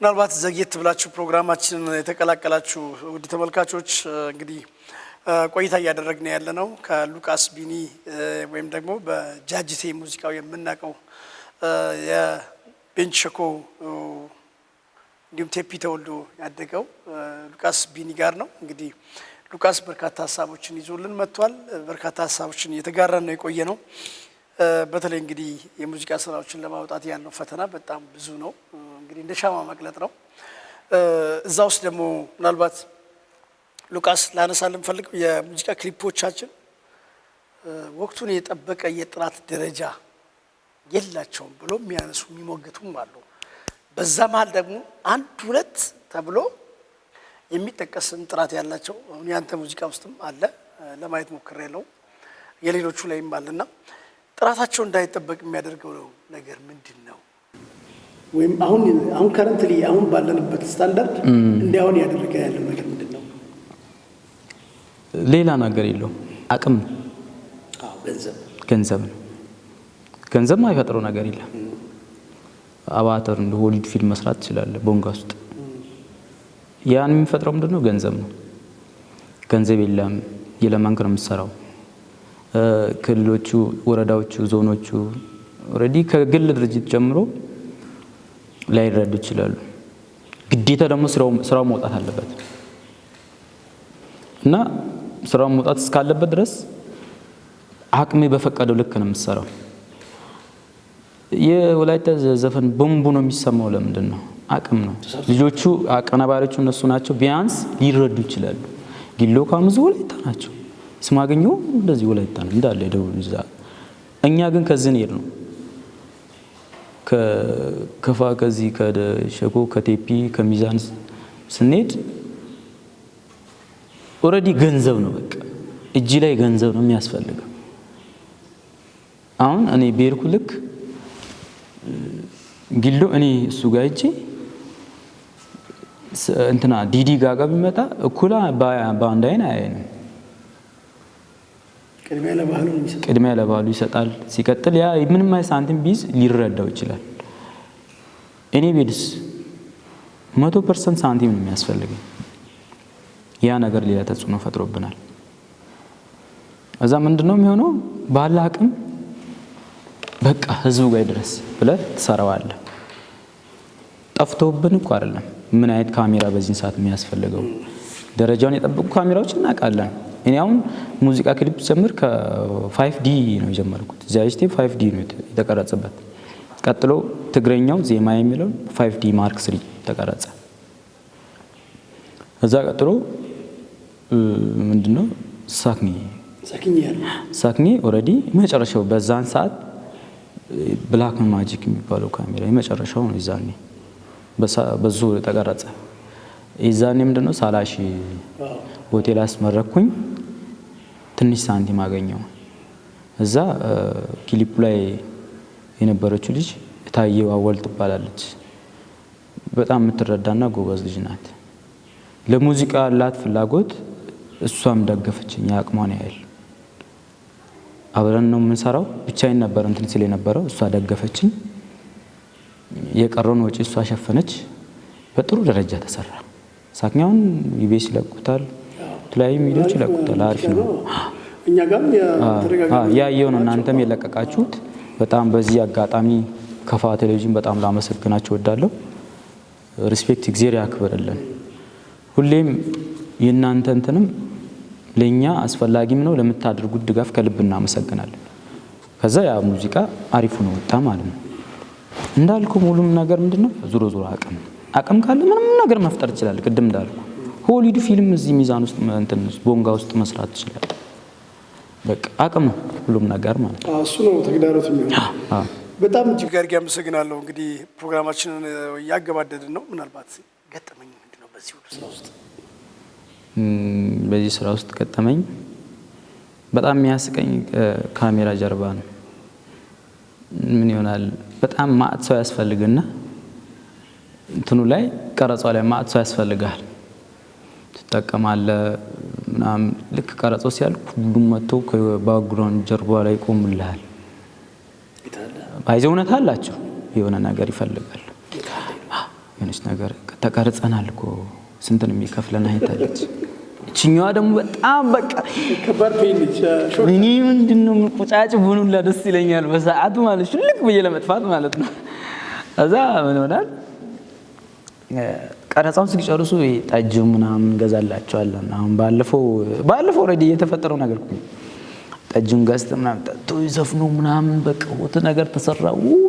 ምናልባት ዘግየት ብላችሁ ፕሮግራማችንን የተቀላቀላችሁ ውድ ተመልካቾች፣ እንግዲህ ቆይታ እያደረግን ያለ ነው ከሉቃስ ቢኒ ወይም ደግሞ በጃጅቴ ሙዚቃው የምናውቀው የቤንች ሸኮ እንዲሁም ቴፒ ተወልዶ ያደገው ሉቃስ ቢኒ ጋር ነው። እንግዲህ ሉቃስ በርካታ ሀሳቦችን ይዞልን መጥቷል። በርካታ ሀሳቦችን እየተጋራን ነው የቆየ ነው። በተለይ እንግዲህ የሙዚቃ ስራዎችን ለማውጣት ያለው ፈተና በጣም ብዙ ነው። እንግዲህ እንደ ሻማ መቅለጥ ነው። እዛ ውስጥ ደግሞ ምናልባት ሉቃስ ላነሳ ልንፈልገው የሙዚቃ ክሊፖቻችን ወቅቱን የጠበቀ የጥራት ደረጃ የላቸውም ብሎ የሚያነሱ የሚሞግቱም አሉ። በዛ መሀል ደግሞ አንድ ሁለት ተብሎ የሚጠቀስም ጥራት ያላቸው አሁን ያንተ ሙዚቃ ውስጥም አለ፣ ለማየት ሞክሬያለሁ፣ የሌሎቹ ላይም አለና ጥራታቸው እንዳይጠበቅ የሚያደርገው ነገር ምንድን ነው? ወይም አሁን currently አሁን ባለንበት ስታንዳርድ እንዲያሁን ያደረገ ያለው ነገር ምንድን ነው? ሌላ ነገር የለውም። አቅም ነው፣ አዎ ገንዘብ። ገንዘብ ነው። ገንዘብ ማይፈጥረው ነገር የለም። አቫተር እንደ ሆሊውድ ፊልም መስራት ትችላለህ ቦንጋ ውስጥ። ያን የሚፈጥረው ምንድን ነው? ገንዘብ ነው። ገንዘብ የለም፣ እየለመንክ ነው የምትሰራው። ክልሎቹ፣ ወረዳዎቹ፣ ዞኖቹ already ከግል ድርጅት ጀምሮ ላይረዱ ይችላሉ። ግዴታ ደግሞ ስራው መውጣት አለበት እና ስራው መውጣት እስካለበት ድረስ አቅሜ በፈቀደው ልክ ነው የምትሰራው። የወላይታ ዘፈን ቦምቡ ነው የሚሰማው። ለምንድን ነው? አቅም ነው። ልጆቹ አቀናባሪዎቹ እነሱ ናቸው። ቢያንስ ሊረዱ ይችላሉ። ጊሎ ካሙዙ ወላይታ ናቸው። ስማገኘ እንደዚህ ወላይታ ነው እንዳለ የደቡብ እዛ። እኛ ግን ከዚህ እንሄድ ነው ከከፋ ከዚህ ከሸኮ ከቴፒ ከሚዛን ስንሄድ already ገንዘብ ነው፣ በቃ እጅ ላይ ገንዘብ ነው የሚያስፈልገው። አሁን እኔ ብሄርኩ ልክ ጊሎ እኔ እሱ ጋር ሂጄ እንትና ዲዲ ጋጋ ቢመጣ እኩላ በአንድ አይን አያየንም። ቅድሚያ ለባህሉ ነው የሚሰጠው። ቅድሚያ ለባህሉ ይሰጣል። ሲቀጥል ያ ምንም አይነት ሳንቲም ቢይዝ ሊረዳው ይችላል። እኔ ቤድስ 100% ሳንቲም ነው የሚያስፈልገኝ። ያ ነገር ሌላ ተጽዕኖ ፈጥሮብናል። እዛ ምንድነው የሚሆነው? ባለ አቅም በቃ ህዝቡ ጋር ድረስ ብለህ ትሰራዋለህ። ጠፍቶብን እኮ አይደለም። ምን አይነት ካሜራ በዚህን ሰዓት የሚያስፈልገው ደረጃውን የጠበቁ ካሜራዎች እናውቃለን። እኔ አሁን ሙዚቃ ክሊፕ ጀምር ከ5D ነው የጀመርኩት። ዚያጅቴ 5D ነው የተቀረጸበት። ቀጥሎ ትግረኛው ዜማ የሚለው 5D Mark 3 ተቀረጸ። እዛ ቀጥሎ ምንድነው ሳክኒ ሳክኝ ያለ ሳክኒ already መጨረሻው በዛን ሰዓት Black Magic የሚባለው ካሜራ የመጨረሻው ነው። የዛኔ በዙ ተቀረጸ። የዛኔ ምንድነው ሳላሺ ሆቴል አስመረኩኝ። ትንሽ ሳንቲም አገኘው። እዛ ክሊፑ ላይ የነበረችው ልጅ ታየው አወል ትባላለች። በጣም የምትረዳና ጎበዝ ልጅ ናት። ለሙዚቃ ያላት ፍላጎት እሷም ደገፈችኝ የአቅሟን ያህል። አብረን ነው የምንሰራው። ብቻዬን ነበር እንትን ሲል የነበረው፣ እሷ ደገፈችኝ። የቀረውን ወጪ እሷ ሸፈነች። በጥሩ ደረጃ ተሰራ። ሳክኛውን ኢቢኤስ ይለቁታል፣ የተለያዩ ሚዲያዎች ይለቁታል። አሪፍ ነው። እኛ ጋርም የተደጋጋሚ ያየው ነው። እናንተም የለቀቃችሁት በጣም በዚህ አጋጣሚ ከፋ ቴሌቪዥን በጣም ላመሰግናችሁ እወዳለሁ። Respect፣ እግዚአብሔር ያክብርልን። ሁሌም የእናንተ እንትንም ለኛ አስፈላጊም ነው። ለምታደርጉት ድጋፍ ከልብ እናመሰግናለን። ከዛ ያ ሙዚቃ አሪፍ ነው ወጣ ማለት ነው። እንዳልኩ ሙሉም ነገር ምንድነው ዙሮ ዙሮ አቅም አቅም ካለ ምንም ነገር መፍጠር ይችላል። ቅድም እንዳልኩ ሆሊውድ ፊልም እዚህ ሚዛን ውስጥ እንትን ቦንጋ ውስጥ መስራት ይችላል። በቃ አቅም ነው ሁሉም ነገር ማለት ነው። እሱ ነው ተግዳሮት የሚሆነው። በጣም እጅግ አድርጌ አመሰግናለሁ። እንግዲህ ፕሮግራማችንን እያገባደድን ነው። ምናልባት ገጠመኝ ምንድን ነው በዚህ ሁሉ ስራ ውስጥ? በዚህ ስራ ውስጥ ገጠመኝ በጣም የሚያስቀኝ ካሜራ ጀርባ ነው። ምን ይሆናል፣ በጣም ማዕት ሰው ያስፈልግና እንትኑ ላይ፣ ቀረጻው ላይ ማዕት ሰው ያስፈልጋል። ትጠቀማለህ ምናምን፣ ልክ ቀረጻው ሲያልቅ ሁሉም መጥቶ ከ background ጀርባ ላይ ይቆምልሃል። ባይዘ እውነት አላቸው፣ የሆነ ነገር ይፈልጋሉ። የሆነች ነገር ተቀርጸናል እኮ፣ ስንት ነው የሚከፍለን አይታለች። እችኛዋ ደግሞ በጣም በቃ እኔ ምንድን ነው ቁጫጭ ብሆኑላ ደስ ይለኛል በሰዓቱ ማለት ሽልክ ብዬ ለመጥፋት ማለት ነው። እዛ ምን ይሆናል፣ ቀረጻውን ሲጨርሱ ጠጅ ምናምን እንገዛላቸዋለን። አሁን ባለፈው already የተፈጠረው ነገር እኮ፣ ጠጁን ገዝተህ ምናምን ጠጥቶ ይዘፍኑ ምናምን፣ በቃ ወጥ ነገር ተሰራ፣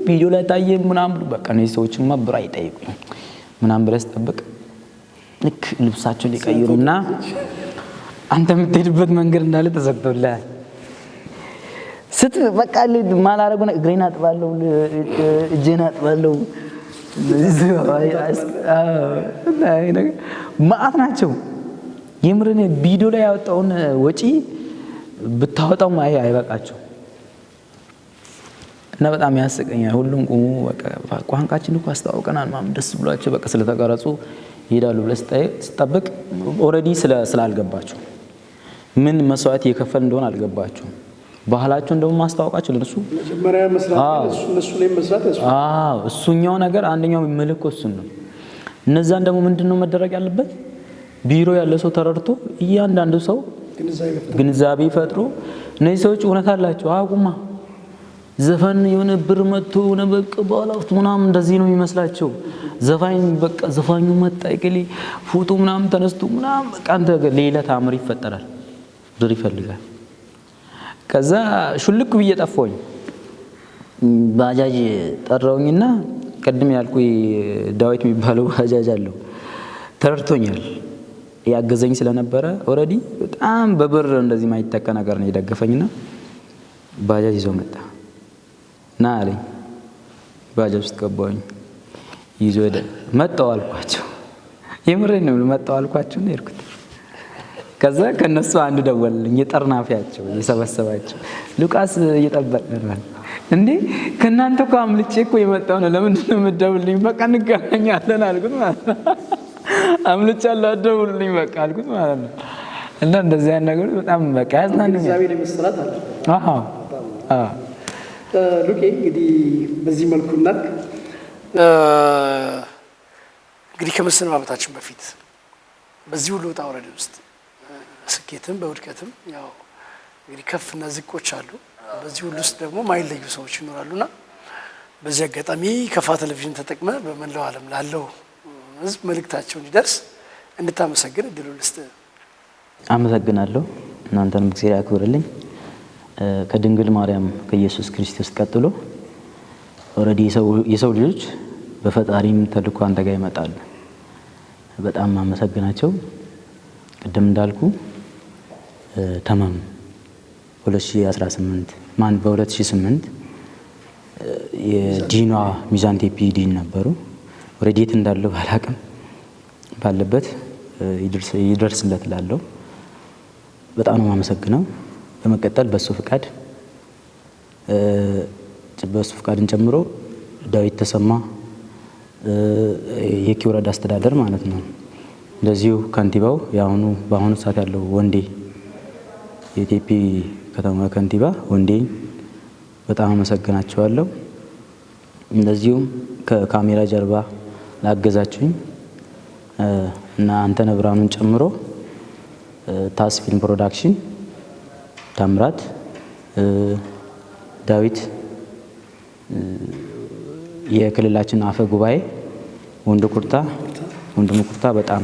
ቪዲዮ ላይ ታየ ምናምን፣ በቃ እነዚህ ሰዎችማ ብር አይጠይቁኝ ምናምን ብለህ ስጠብቅ ልክ ልብሳቸውን ሊቀይሩና አንተ የምትሄድበት መንገድ እንዳለ ተዘግቶልሃል። ስት በቃ ማላረጉ እግሬን አጥባለሁ፣ እጄን አጥባለሁ። መዓት ናቸው። የምርን ቪዲዮ ላይ ያወጣውን ወጪ ብታወጣው አይበቃቸው እና በጣም ያስቀኛል። ሁሉም ቁሙ በቃ ቋንቋችን እኮ አስተዋውቀናል ምናምን ደስ ብሏቸው በቃ ስለተቀረጹ ይሄዳሉ ብለህ ስጠብቅ already ስላልገባቸው፣ ምን መስዋዕት እየከፈል እንደሆነ አልገባቸውም። ባህላቸውን ደግሞ ማስተዋወቃቸው ለነሱ መጀመሪያ መስራት እነሱ ላይ መስራት አዎ፣ እሱኛው ነገር አንደኛው ምልክ እሱን ነው። እነዛን ደግሞ ምንድነው መደረግ ያለበት? ቢሮ ያለ ሰው ተረድቶ እያንዳንዱ ሰው ግንዛቤ ፈጥሮ እነዚህ ሰዎች እውነት አላቸው አቁማ ዘፈን የሆነ ብር መጥቶ የሆነ በቃ ባላፍት ምናምን እንደዚህ ነው የሚመስላቸው። ዘፋኝ በቃ ዘፋኙ መጣ ይቅሊ ፎቶ ምናምን ተነስቶ ምናምን በቃ አንተ ሌላ ታምር ይፈጠራል። ብር ይፈልጋል። ከዛ ሹልክ ብዬ ጠፋሁኝ። ባጃጅ ጠራውኝና ቅድም ያልኩ ዳዊት የሚባለው ባጃጅ አለው፣ ተረድቶኛል። ያገዘኝ ስለነበረ already በጣም በብር እንደዚህ ማይተካ ነገር ነው የደገፈኝና ባጃጅ ይዞ መጣ። ና አለኝ። ባጃጅ ውስጥ ገባሁኝ። ይዞ ሄደ። መጣሁ አልኳቸው። የምሬን ነው፣ መጣሁ አልኳቸው ነው የሄድኩት። ከዛ ከነሱ አንዱ ደወለልኝ፣ የጠርናፊያቸው የሰበሰባቸው፣ ሉቃስ እየጠበቀ ነው። እንዴ፣ ከእናንተ እኮ አምልጬ እኮ የመጣው ነው፣ ለምንድን ነው የምትደውልልኝ? በቃ እንገናኛለን አልኩት ማለት ነው። አምልጫለሁ፣ አትደውሉልኝ በቃ አልኩት ማለት ነው። እና እንደዚህ አይነት ነገሮች በጣም በቃ ያዝናኑኛል። አዎ አዎ። ሉቄ፣ እንግዲህ በዚህ መልኩ እናልክ። እንግዲህ ከመሰነባበታችን በፊት በዚህ ሁሉ ውጣ ውረድ ውስጥ ስኬትም በውድቀትም ያው እንግዲህ ከፍና ዝቆች አሉ። በዚህ ሁሉ ውስጥ ደግሞ ማይለዩ ሰዎች ይኖራሉና በዚህ አጋጣሚ ከፋ ቴሌቪዥን ተጠቅመ በመላው ዓለም ላለው ሕዝብ መልእክታቸው እንዲደርስ እንድታመሰግን እድሉ ልስጥ። አመሰግናለሁ። እናንተንም እግዚአብሔር ያክብርልኝ። ከድንግል ማርያም ከኢየሱስ ክርስቶስ ቀጥሎ already የሰው ልጆች በፈጣሪም ተልኮ አንተ ጋር ይመጣሉ። በጣም አመሰግናቸው። ቅድም እንዳልኩ ተመም 2018 ማን በ2008 የዲኗ ሚዛን ቴፒ ዲን ነበሩ። already የት እንዳለው ባላቅም ባለበት ይደርስለት ላለው በጣም ነው የማመሰግነው። በመቀጠል በሱ ፍቃድን ጨምሮ ዳዊት ተሰማ የኪ ወረዳ አስተዳደር ማለት ነው። እንደዚሁ ከንቲባው የአሁኑ በአሁኑ ሰዓት ያለው ወንዴ፣ የቴፒ ከተማ ከንቲባ ወንዴ በጣም አመሰግናቸዋለሁ። እንደዚሁም ከካሜራ ጀርባ ላገዛችሁኝ እና አንተነህ ብርሃኑን ጨምሮ ታስ ፊልም ፕሮዳክሽን፣ ታምራት ዳዊት፣ የክልላችን አፈ ጉባኤ ወንዱ ኩርታ፣ ወንድሙ ኩርታ በጣም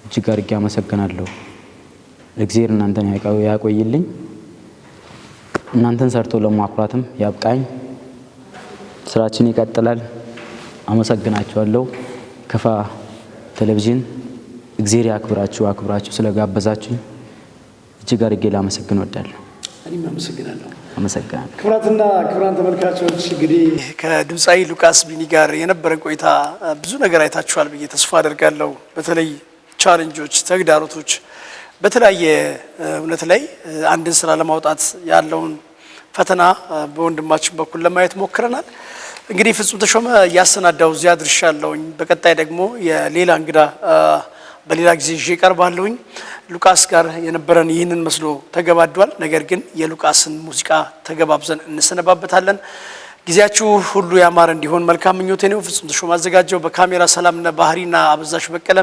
እጅግ አድርጌ አመሰግናለሁ። እግዚአብሔር እናንተን ያቆይልኝ፣ እናንተን ሰርቶ ለማኩራትም ያብቃኝ። ስራችን ይቀጥላል። አመሰግናችኋለሁ። ከፋ ቴሌቪዥን እግዚአብሔር ያክብራችሁ፣ አክብራችሁ ስለጋበዛችሁ እጅግ አድርጌ ላመሰግን እወዳለሁ። እኔም አመሰግናለሁ። አመሰግናለሁ። ክቡራትና ክቡራን ተመልካቾች፣ እንግዲህ ከድምፃዊ ሉቃስ ቢኒ ጋር የነበረን ቆይታ ብዙ ነገር አይታችኋል ብዬ ተስፋ አደርጋለሁ። በተለይ challenge ኦች፣ ተግዳሮቶች በተለያየ እውነት ላይ አንድን ስራ ለማውጣት ያለውን ፈተና በወንድማችን በኩል ለማየት ሞክረናል። እንግዲህ ፍጹም ተሾመ እያሰናዳው እዚያ አድርሻለሁኝ። በቀጣይ ደግሞ የሌላ እንግዳ በሌላ ጊዜ ይዤ እቀርባለሁኝ። ሉቃስ ጋር የነበረን ይህንን መስሎ ተገባዷል። ነገር ግን የሉቃስን ሙዚቃ ተገባብዘን እንሰነባበታለን። ጊዜያችሁ ሁሉ ያማረ እንዲሆን መልካም ምኞቴ ነው። ፍጹም ተሾመ አዘጋጀው። በካሜራ ሰላምነ ባህሪና አበዛሽ በቀለ፣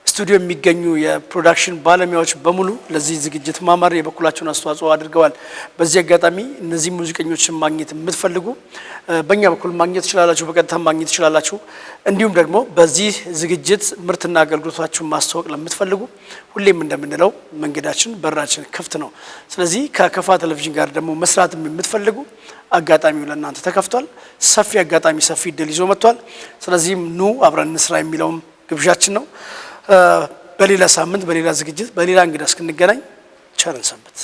ስቱዲዮ የሚገኙ የ production ባለሙያዎች በሙሉ ለዚህ ዝግጅት ማማር የበኩላቸውን አስተዋጽኦ አድርገዋል። በዚህ አጋጣሚ እነዚህ ሙዚቀኞችን ማግኘት የምትፈልጉ በእኛ በኩል ማግኘት ትችላላችሁ፣ በቀጥታ ማግኘት ትችላላችሁ። እንዲሁም ደግሞ በዚህ ዝግጅት ምርትና አገልግሎታችሁን ማስተዋወቅ ለምትፈልጉ ሁሌም እንደምንለው መንገዳችን በራችን ክፍት ነው። ስለዚህ ከከፋ ቴሌቪዥን ጋር ደግሞ መስራት የምትፈልጉ አጋጣሚው ለእናንተ ተከፍቷል። ሰፊ አጋጣሚ፣ ሰፊ እድል ይዞ መጥቷል። ስለዚህም ኑ አብረን እንስራ የሚለውም ግብዣችን ነው። በሌላ ሳምንት በሌላ ዝግጅት በሌላ እንግዳ እስክንገናኝ ቸር እንሰንብት።